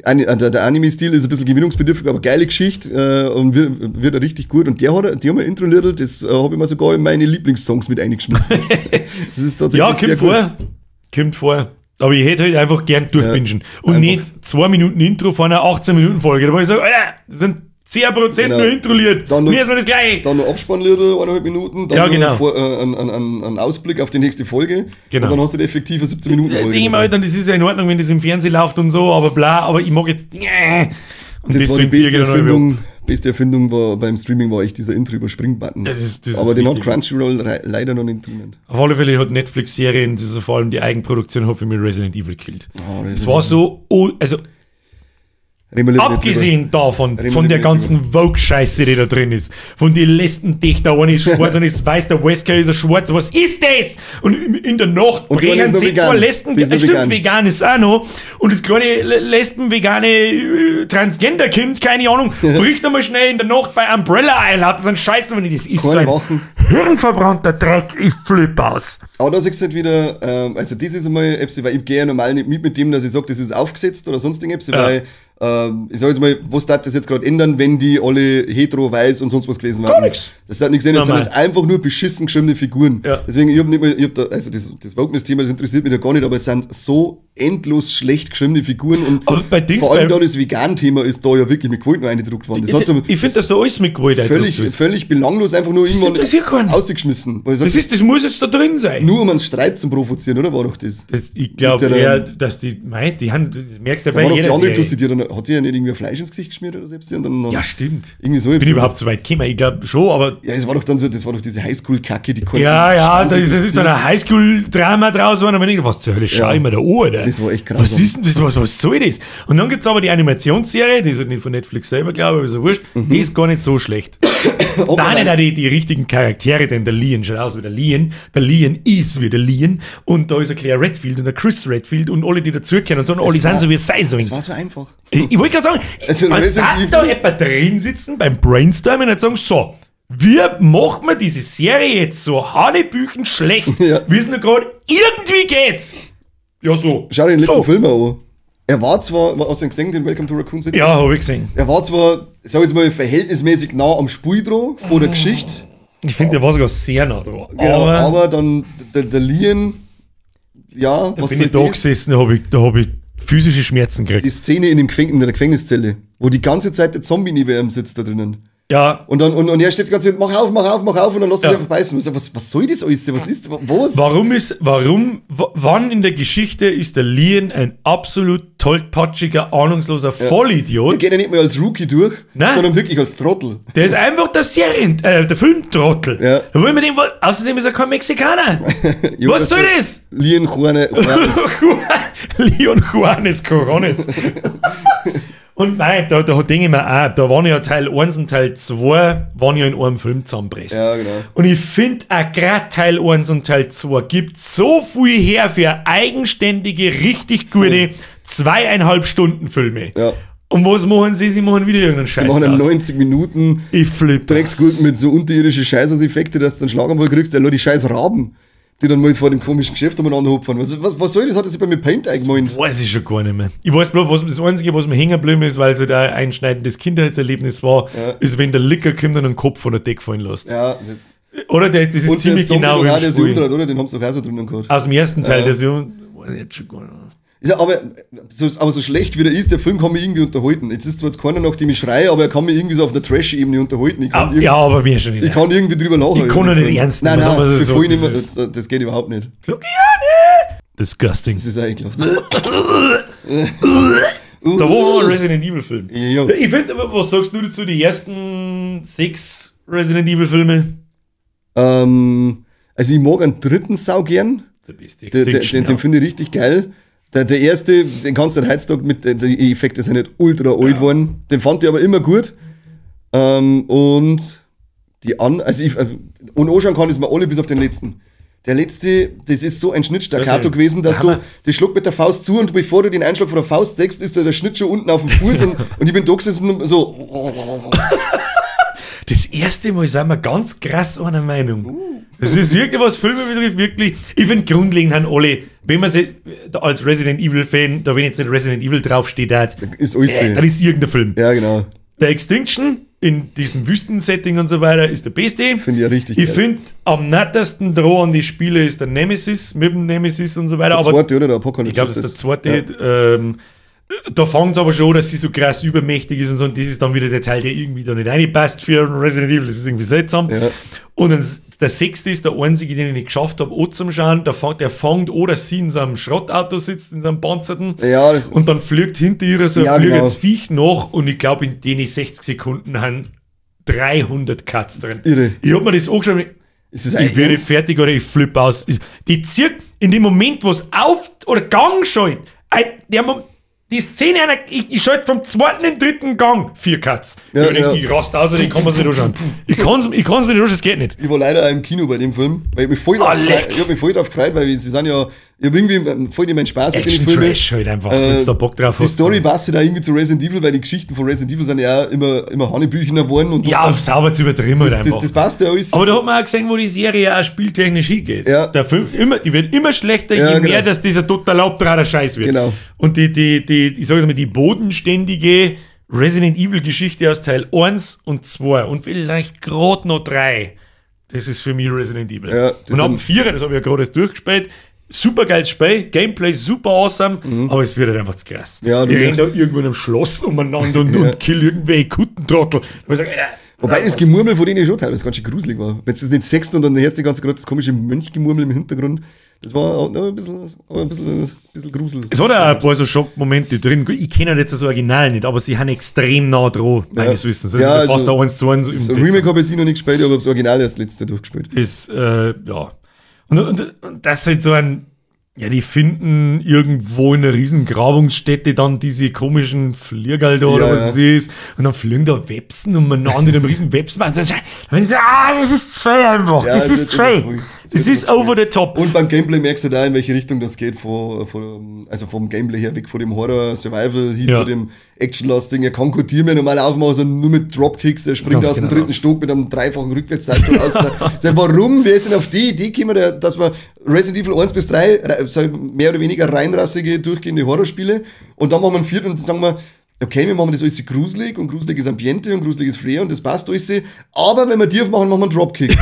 der Anime-Stil ist ein bisschen gewinnungsbedürftig, aber geile Geschichte und wird auch richtig gut. Und die haben ein Intro-Little, das habe ich mir sogar in meine Lieblingssongs mit eingeschmissen. Das ist tatsächlich Ja, kommt sehr vor. gut. Kommt vor. Aber ich hätte halt einfach gern durchbingen. Und einfach. nicht 2 Minuten Intro von einer 18-Minuten-Folge. Da wo ich sage, Alter, das sind 10% Genau. nur Intro-Lied. Dann noch- Mir ist mir das gleich. Dann noch Abspann-Little, 1,5 Minuten, dann Ja, noch genau. einen Ausblick auf die nächste Folge. Genau. Und dann hast du effektiv eine 17-Minuten-Folge. Denke ich mir halt dann, das ist ja in Ordnung, wenn das im Fernsehen läuft und so, aber bla, aber ich mag jetzt. Und Das war die biege beste ich dann halt Erfindung, beste Erfindung war, beim Streaming war echt dieser Intro-Überspring-Button. Das ist Aber den hat richtig. Crunchyroll leider noch nicht drinnen. Auf alle Fälle hat Netflix-Serien, also vor allem die Eigenproduktion, hat für mich Resident Evil gekillt. Oh, Es war so, oh, also Reden wir lieber nicht abgesehen davon, Reden wir von der lieber nicht ganzen Vogue-Scheiße, die da drin ist, von den Lesben-Dichter, einer ist schwarz und ist weiß, der Wesker ist ein schwarz, was ist das? Und in der Nacht Und die eine brechen ist noch sie vegan. zwei Lesben, Die ist noch stimmt, vegan. vegan ist auch noch, und das kleine lesben-vegane Transgender-Kind, keine Ahnung, bricht einmal schnell in der Nacht bei Umbrella ein, hat das einen Scheiß, wenn ich das ist Keine so ein Wachen. hirnverbrannter Dreck, ich flipp aus. Aber da siehst du halt wieder, also das ist einmal, etwas, weil ich gehe ja normal nicht mit dem, dass ich sage, das ist aufgesetzt oder sonst irgendwas, Ja. weil ich sag jetzt mal, was darf das jetzt gerade ändern, wenn die alle hetero, weiß und sonst was gewesen wären? Gar nix. Das hat nichts ändern, das sind Nein, halt einfach nur beschissen geschriebene Figuren. Ja. Deswegen, ich hab nicht mal, ich hab da, also das Wokeness-Thema, das interessiert mich da gar nicht, aber es sind so endlos schlecht geschriebene Figuren und Aber bei Dings, vor allem bei- da das Vegan-Thema ist da ja wirklich mit Gewalt noch eingedruckt worden. Das hat so Ich finde, dass da alles mit Gewalt völlig, eingedruckt ist. völlig belanglos einfach nur irgendwann interessiert keinen. ausgeschmissen. Weil ich sag, Das muss jetzt da drin sein. nur um einen Streit zu provozieren, oder war doch das? Das, ich glaube Mit der- eher, dass die, mei, die haben, das merkst du ja Da bei war doch die jeder andere Serie. Tussi, die dann, hat die ja nicht irgendwie Fleisch ins Gesicht geschmiert oder selbst? Und dann, Ja, stimmt. Irgendwie so. Bin ich überhaupt so weit gekommen? Ich glaube schon, aber Ja, das war doch dann so, das war doch diese Highschool-Kacke, die keinen ja, ja, Schwanz das ist dann ein Highschool-Drama draus geworden. Aber ich denk, was zur Hölle, schau Ja. ich mir da an, Alter. Das war echt grausam. Was ist denn das, was soll das? Und dann gibt's aber die Animationsserie, die ist halt nicht von Netflix selber, glaube ich, aber ist ja wurscht, die ist gar nicht so schlecht. Aber Da nicht nein. auch die richtigen Charaktere, denn der Leon schaut aus wie der Leon, der Leon ist wie der Leon und da ist der Claire Redfield und der Chris Redfield und alle, die dazugehören und so, und alle sind so wie es sein sollen. Das war so einfach. Ich wollte gerade sagen, Also als Resident da Evil- da jemand drin sitzen beim Brainstorming und sagen, so, wir machen wir diese Serie jetzt so hanebüchen schlecht, Ja. wie es nur gerade irgendwie geht. Ja, so. Schau dir den letzten so. Film an. Er war zwar, hast du ihn gesehen, den Welcome to Raccoon City? Ja, habe ich gesehen. Er war zwar, sag ich jetzt mal, verhältnismäßig nah am Spiel dran, vor der Geschichte. Ich finde, der war sogar sehr nah dran. Genau, aber, aber, dann der Leon, ja, was bin soll ich da das? gesessen, da hab ich physische Schmerzen gekriegt. Die Szene in, dem Gefängnis, in der Gefängniszelle, wo die ganze Zeit der Zombie neben ihm sitzt da drinnen. Ja, Und dann, und er steht die ganze Zeit, mach auf, mach auf, mach auf, und dann lässt er Ja. sich einfach beißen. Ich sag, was soll das alles? Was ist, was? Wann in der Geschichte ist der Leon ein absolut tollpatschiger, ahnungsloser Vollidiot? Der geht ja nicht mehr als Rookie durch, Nein. sondern wirklich als Trottel. Der ist einfach der Serien, der Filmtrottel. Ja. Da wollen wir den, außerdem ist er kein Mexikaner. Ja, Was soll das? Leon Juane, Juarez. Leon Juanes Corones. Und nein, da denke ich mir auch, da waren ja Teil 1 und Teil 2 waren ja in einem Film zusammenpresst. Ja, genau. Und ich finde auch gerade Teil 1 und Teil 2 gibt so viel her für eigenständige, richtig gute 2,5 Stunden Filme. Ja. Und was machen sie? Sie machen wieder irgendeinen Scheiß. Die machen dann draus. 90 Minuten Ich flippe. Drecksgurken mit so unterirdischen Scheißeffekte, dass du einen Schlaganfall kriegst, der nur die scheiß Raben, die dann mal vor dem komischen Geschäft umeinander hupfen. Was soll das? Hat er sich bei mir Paint eingemalt? Weiß ich schon gar nicht mehr. Ich weiß bloß, was das Einzige, was mir hängen geblieben ist, weil es halt auch ein einschneidendes Kindheitserlebnis war, ist, wenn der Licker kommt und einen Kopf von der Decke fallen lässt. Ja, Oder? Das ist Und ziemlich der Zombie genau doch auch, im der sich Spiel. umdreht, oder? Den haben sie doch auch so drinnen gehabt. Aus dem ersten Teil, der sich weiß ich jetzt schon gar nicht. Ist ja, aber so schlecht wie der ist, der Film kann mich irgendwie unterhalten. Jetzt ist zwar jetzt keiner, nach dem ich schreie, aber er kann mich irgendwie so auf der Trash-Ebene unterhalten. Ich kann, Ah, ja, aber mir schon nicht. ich kann irgendwie drüber lachen. Ich kann über ihn den nicht Film. ernst Nein, nehmen, nein, sagen wir das, so, nicht das mehr, ist- das geht überhaupt nicht. Disgusting. Das ist auch ekelhaft. Da war ein Resident Evil Film. Ja. Ich finde, aber, was sagst du dazu, die ersten 6 Resident Evil Filme? Also ich mag einen dritten sau gern. Der beste Den, den finde ich richtig geil. Der erste, den kannst du halt heutzutage mit, die Effekte sind nicht ultra alt geworden. Den fand ich aber immer gut. Und die an, also ich, und anschauen kann ich es mir alle bis auf den letzten. Der letzte, das ist so ein Schnittstaccato Das ist- gewesen, dass da du, haben wir- das schlägt mit der Faust zu und bevor du den Einschlag von der Faust deckst, ist da der Schnitt schon unten auf dem Fuß und ich bin da gesessen und so. Das erste Mal sind wir ganz krass einer Meinung. Das ist wirklich, was Filme betrifft, wirklich. Ich finde, grundlegend haben alle, wenn man sich als Resident Evil Fan, da wenn jetzt nicht Resident Evil draufsteht, hat, Ist alles. dann ist irgendein Film. Ja, genau. Der Extinction in diesem Wüstensetting und so weiter ist der beste. Finde ich ja richtig Ich geil. finde, am nettesten dran an die Spiele ist der Nemesis, mit dem Nemesis und so weiter. Der aber zweite, oder? Der Apocalypse. ich glaube, das ist der zweite. Ja. Da fängt es aber schon an, dass sie so krass übermächtig ist und so. Und das ist dann wieder der Teil, der irgendwie da nicht reinpasst für Resident Evil. Das ist irgendwie seltsam. Ja. Und dann, der sechste ist der einzige, den ich nicht geschafft habe, auch zum Schauen. Der fängt an, dass sie in so einem Schrottauto sitzt, in so einem panzerten. Ja, das- und dann fliegt hinter ihr so ein Ja, fliegendes genau. Viech nach. Und ich glaube, in den 60 Sekunden haben 300 Cuts drin. Irre. Ich hab mir das angeschaut. Ist das Ich werde ernst? fertig oder ich flippe aus. Die zirkt in dem Moment, wo es auf oder Gang schaltet, die Szene, einer, ich schalte vom zweiten in den dritten Gang 4 Cuts. Ja, ich, denk, genau. ich raste aus, ich kann mir's nicht anschauen. Ich kann's mir nicht anschauen, es geht nicht. Ich war leider auch im Kino bei dem Film, weil ich mich voll drauf leck. gefreut, ich hab mich voll drauf gefreut, weil sie sind ja, ich hab irgendwie voll nicht meinen Spaß mit den Filmen. Action Trash halt einfach, wenn's da Bock drauf Die hast. Story passt ja da irgendwie zu Resident Evil, weil die Geschichten von Resident Evil sind ja auch immer Hanebüchener geworden und Ja, sauber zu übertrieben halt das, einfach. das passt ja alles. Aber da hat man auch gesehen, wo die Serie auch spieltechnisch hingeht. Ja. Der Film immer, die wird immer schlechter, Ja, je genau. mehr, dass dieser total abdrahter Scheiß wird. Genau. Und die, ich sag jetzt mal, die bodenständige Resident Evil Geschichte aus Teil 1 und 2 und vielleicht gerade noch 3. Das ist für mich Resident Evil. Ja, das und ab dem sind- 4, das habe ich ja gerade erst durchgespielt, super geiles Spiel, Gameplay super awesome, aber es wird halt einfach zu krass. Ja, du ich renn merkst- da irgendwo in einem Schloss umeinander und kill irgendwelche Kuttentrottel. Da ich sag, Alter, Wobei das Gemurmel von denen schon teilweise ganz schön gruselig war. Wenn du das nicht siehst und dann hörst du die ganze Zeit das komische Mönchgemurmel im Hintergrund, das war auch noch ein bisschen Grusel. Es hat auch ein paar so Schockmomente drin. Ich kenne halt jetzt das Original nicht, aber sie haben extrem nah dran, meines Wissens. Das Ja, ist ja fast also, ein 1:1 Das Umsetzung. Remake habe ich jetzt eh noch nicht gespielt, aber das Original erst letzte durchgespielt. Das, ja. Und das ist halt so ein, ja, die finden irgendwo in einer riesen Grabungsstätte dann diese komischen Fliegerl da oder Ja, was ja. es ist. Und dann fliegen da Websen umeinander in einem riesen Websen. Also, wenn ich sage, das ist zu viel einfach. Ja, das es ist zu wird viel. immer viel. Es Das wird ist immer zu over the top. Und beim Gameplay merkst du da, in welche Richtung das geht, also vom Gameplay her weg von dem Horror-Survival hin Ja. zu dem Action-Lasting. Er kann kein Tier mehr normal aufmachen, sondern nur mit Dropkicks. Er springt Ganz aus dem genau dritten raus. Stock mit einem dreifachen Rückwärtssalto raus. Sag, warum? Wer ist denn auf die Idee gekommen, dass wir Resident Evil 1 bis 3, sag ich, mehr oder weniger reinrassige, durchgehende Horrorspiele und dann machen wir einen vierten und dann sagen wir, okay, wir machen das alles gruselig und gruseliges Ambiente und gruseliges Flair und das passt alles, aber wenn wir tief machen, machen wir einen Dropkick.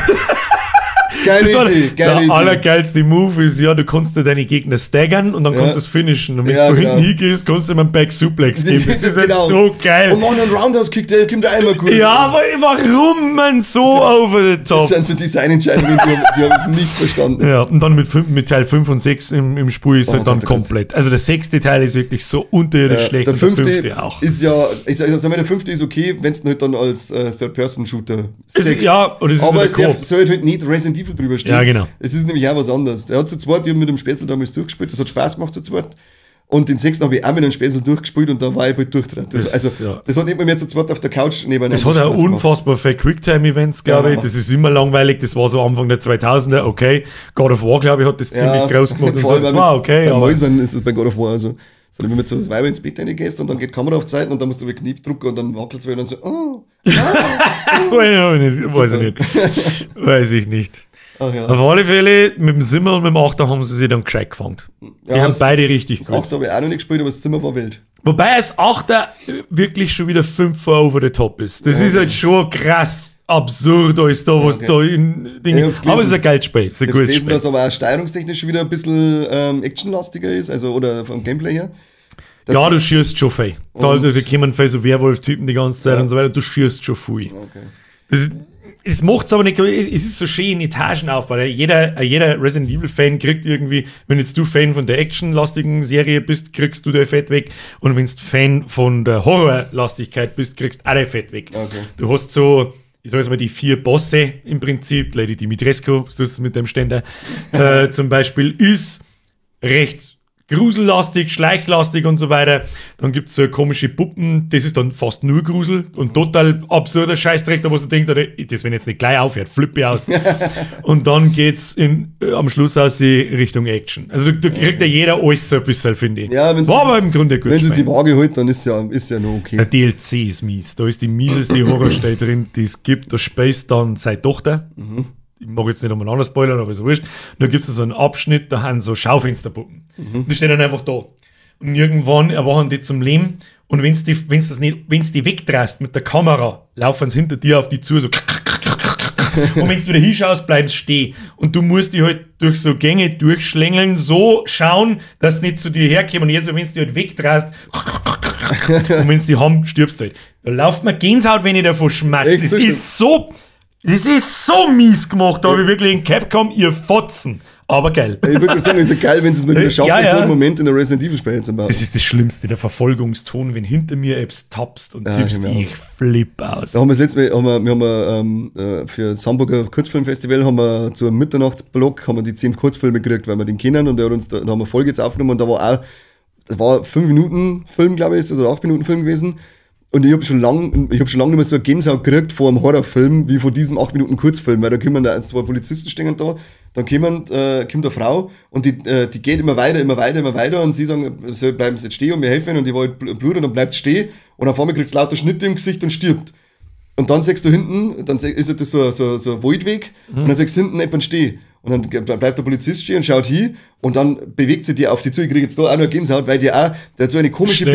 Geile Das war Idee, geile der Idee. allergeilste Move ist, ja, du kannst dir deine Gegner staggern und dann kannst du es finishen. Und wenn Ja, du genau. hinten hingehst, kannst du ihm einen Back Suplex geben. Das ist halt Genau. so geil. Und machen einen Roundhouse-Kick, der kommt da einmal gut. Ja, aber warum man so over the top? Das sind so Designentscheidungen, die hab ich nicht verstanden. Ja, und dann mit Teil 5 und 6 im Spiel ist Oh halt dann Gott, oh Gott. komplett. Also der sechste Teil ist wirklich so unterirdisch schlecht. Der und fünfte, auch. ist ja, ich sag mal, der fünfte ist okay, wenn es halt dann als Third-Person-Shooter Ist- siehst. ja, und es ist aber in es der darf, Koop. soll halt nicht Resident Evil drüber stehen. Ja, genau. Es ist nämlich auch was anderes. Der hat zu zweit, ich hab mit dem Spätzl damals durchgespielt, das hat Spaß gemacht zu zweit. Und den sechsten habe ich auch mit einem Spätzl durchgespielt und da war ich halt durchgedreht. Das, Das- also, ja. das hat nicht mal mehr zu zweit auf der Couch nebeneinander Das hat auch Spaß gemacht. unfassbar viele Quicktime-Events, glaube Ja. ich. Das ist immer langweilig. Das war so Anfang der 2000er, okay. God of War, glaube ich, hat das ziemlich groß gemacht und Vor so. allem, Das weil war wenn's okay. Beim Aber Mäusern ist es bei God of War so. Sondern wenn du mit so einem Weiber ins Bett reingehst und dann geht die Kamera auf die Seite und dann musst du mit Knie drücken und dann wackelt es wieder und so, oh, weiß ich nicht. Weiß ich nicht. Weiß ich nicht. ach ja. Auf alle Fälle, mit dem Simmer und mit dem Achter haben sie sich dann gescheit gefangen. Die Ja, haben das- beide richtig Das gut. 8 habe ich auch noch nicht gespielt, aber das Zimmer war wild. Wobei es 8er wirklich schon wieder 5 vor over the top ist. Das ist halt schon krass absurd, alles da, was da in Dinge. Aber es ist ein geiles Spiel. Es ist ein Ich habe gutes gelesen, Spiel. dass aber auch steuerungstechnisch schon wieder ein bisschen actionlastiger ist, also oder vom Gameplay her. Ja, du schießt schon viel. Da, da kommen viel so Werwolf-Typen die ganze Zeit und so weiter. Du schießt schon viel. Okay. Es macht's aber nicht, es ist so schön in Etagen aufbauen. Jeder Resident Evil-Fan kriegt irgendwie, wenn jetzt du Fan von der actionlastigen Serie bist, kriegst du der Fett weg. Und wenn du Fan von der Horrorlastigkeit bist, kriegst du auch der Fett weg. Okay. Du hast so, ich sag jetzt mal, die 4 Bosse im Prinzip, Lady Dimitrescu, was tust du mit dem Ständer, zum Beispiel, ist recht grusellastig, schleichlastig und so weiter. Dann gibt's so komische Puppen, das ist dann fast nur Grusel und total absurder Scheißdreck, da wo du denkst, das wenn jetzt nicht gleich aufhört, flippe ich aus. Und dann geht's am Schluss aus Richtung Action. Also da kriegt ja jeder alles so ein bisschen, finde ich. Ja, war aber im Grunde gut. Wenn es die Waage holt, dann ist ja noch okay. Der DLC ist mies. Da ist die mieseste Horrorstelle drin, die es gibt. Da speist dann seine Tochter. Mhm. Ich mag jetzt nicht umeinander spoilern, aber ist so wurscht. Und da gibt es so einen Abschnitt, da haben so Schaufensterpuppen. Mhm. Die stehen dann einfach da. Und irgendwann erwachen die zum Leben. Und wenn's die wegdrehst mit der Kamera, laufen sie hinter dir auf die zu, so. Und wenn du wieder hinschaust, bleiben sie stehen. Und du musst die halt durch so Gänge durchschlängeln, so schauen, dass sie nicht zu dir herkommen. Und jetzt, wenn du die halt wegdrehst, und wenn sie die haben, stirbst du halt. Da lauft mir Gänsehaut, wenn ich davon schmatze. Das ist so. Das ist so mies gemacht, da habe ich wirklich in Capcom, ihr Fotzen. Aber geil. Ich würde gerade sagen, ist ja geil, wenn sie es mal wieder schaffen, ja. So einen Moment in der Resident Evil Spiel zu bauen. Das ist das Schlimmste, der Verfolgungston, wenn hinter mir etwas tappst und tippst, ich flipp aus. Da haben wir das letzte Mal, wir haben für das Hamburger Kurzfilmfestival haben wir zu einem Mitternachtsblock haben wir die 10 Kurzfilme gekriegt, weil wir den kennen und der hat uns da haben wir Folge jetzt aufgenommen und da war auch, das war 5 Minuten Film, glaube ich, oder 8 Minuten Film gewesen. Und ich habe schon lange nicht mehr so eine Gänsehaut gekriegt vor einem Horrorfilm, wie vor diesem 8 Minuten Kurzfilm, weil da kommen da 2 Polizisten stehen da, dann kommt eine Frau und die geht immer weiter, immer weiter, immer weiter und sie sagen, so, bleiben Sie jetzt stehen und wir helfen ihnen und die war halt Blut und dann bleibt sie stehen und auf einmal kriegt sie lauter Schnitte im Gesicht und stirbt. Und dann siehst du hinten, dann ist das so ein Waldweg und dann siehst du hinten jemanden stehen. Und dann bleibt der Polizist stehen und schaut hin und dann bewegt sie dir auf die zu. Ich kriege jetzt da auch noch eine Gänsehaut, weil die auch, der hat so eine komische...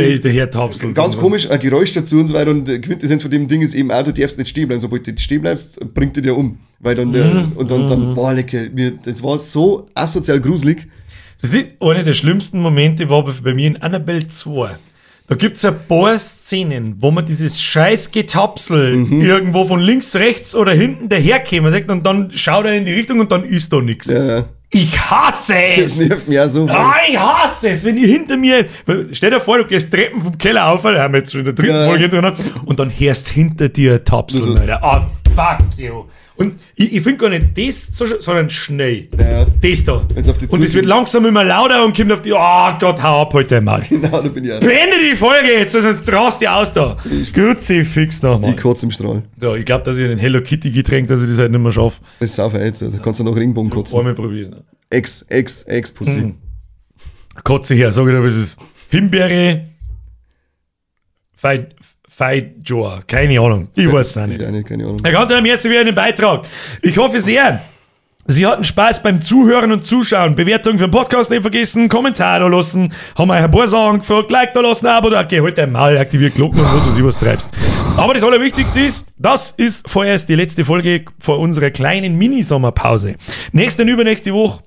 Ganz komisch, ein Geräusch dazu und so weiter. Und die Quintessenz von dem Ding ist eben auch, du darfst nicht stehen bleiben. Sobald du stehen bleibst, bringt die dir um. Weil dann der... Und dann boah, lecker, das war so asozial gruselig. Das ist einer der schlimmsten Momente, war bei mir in Annabelle 2. Da gibt's ein paar Szenen, wo man dieses scheiß Getapsel irgendwo von links, rechts oder hinten daherkäme und dann schaut er in die Richtung und dann ist da nichts. Ja. Ich hasse es! Das nervt mich auch so. Ah, ich hasse es, wenn ich hinter mir... Stell dir vor, du gehst Treppen vom Keller auf, da haben wir jetzt schon in der dritten Folge drin, und dann hörst hinter dir ein Tapseln, Alter. Ah, fuck you. Und ich finde gar nicht das, so, sondern schnell. Ja. Das da. Und es wird langsam immer lauter und kommt auf die... Oh Gott, hau ab heute einmal. Genau, da bin ich auch. Beende die Folge jetzt, sonst rast die aus da. Kruzifix nochmal. Ich kotze im Strahl. So, ich glaube, dass ich den Hello Kitty getränkt, dass ich das halt nicht mehr schaffe. Das ist saufer jetzt, da kannst du noch Regenbogen kotzen. Einmal probieren. Ex-Pussy. Kotze her, sag ich dir, was ist. Himbeere... Feijoa, keine Ahnung. Ich weiß es auch nicht. Keine Ahnung. Herr Ganter, merci für einen Beitrag. Ich hoffe sehr, Sie hatten Spaß beim Zuhören und Zuschauen. Bewertung für den Podcast nicht vergessen, Kommentar da lassen, haben wir ein paar Sachen gefragt, Like da lassen, Abo da, okay, halt dein Maul, aktiviert Glocken und was weiß ich, was treibst. Aber das Allerwichtigste ist, das ist vorerst die letzte Folge vor unserer kleinen Mini-Sommerpause. Nächste und übernächste Woche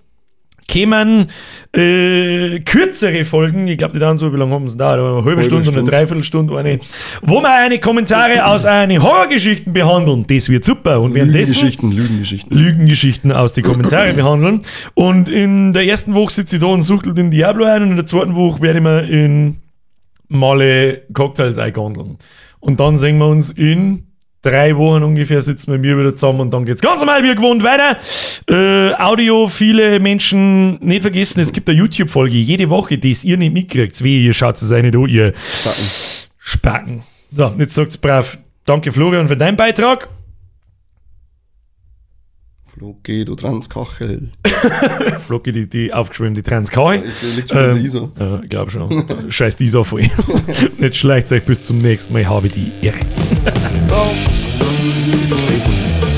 kämen kürzere Folgen, ich glaube, die dauern so, wie lange haben sie da? Eine halbe Stunde und eine Dreiviertelstunde, eine, wo wir eine Kommentare aus eine Horrorgeschichten behandeln. Das wird super. Und währenddessen Lügengeschichten aus die Kommentare behandeln. Und in der ersten Woche sitze ich da und suchtel den Diablo ein und in der zweiten Woche werde ich mir in Male Cocktails eingandeln. Und dann sehen wir uns in 3 Wochen ungefähr sitzen wir mir wieder zusammen und dann geht's ganz normal wie gewohnt weiter. Audio, viele Menschen nicht vergessen, es gibt eine YouTube-Folge jede Woche, die es ihr nicht mitkriegt. Wehe, ihr schaut es nicht an, ihr Spacken. So, jetzt sagt's brav. Danke Florian für deinen Beitrag. Flocki, du Transkachel. Flocki, die aufgeschwemmte Transkachel. Liegt schon in der ISO. Ich glaube schon. Scheiß die ISO voll. Jetzt schleicht euch bis zum nächsten Mal. Ich habe die Ehre. So. Das ist okay von mir.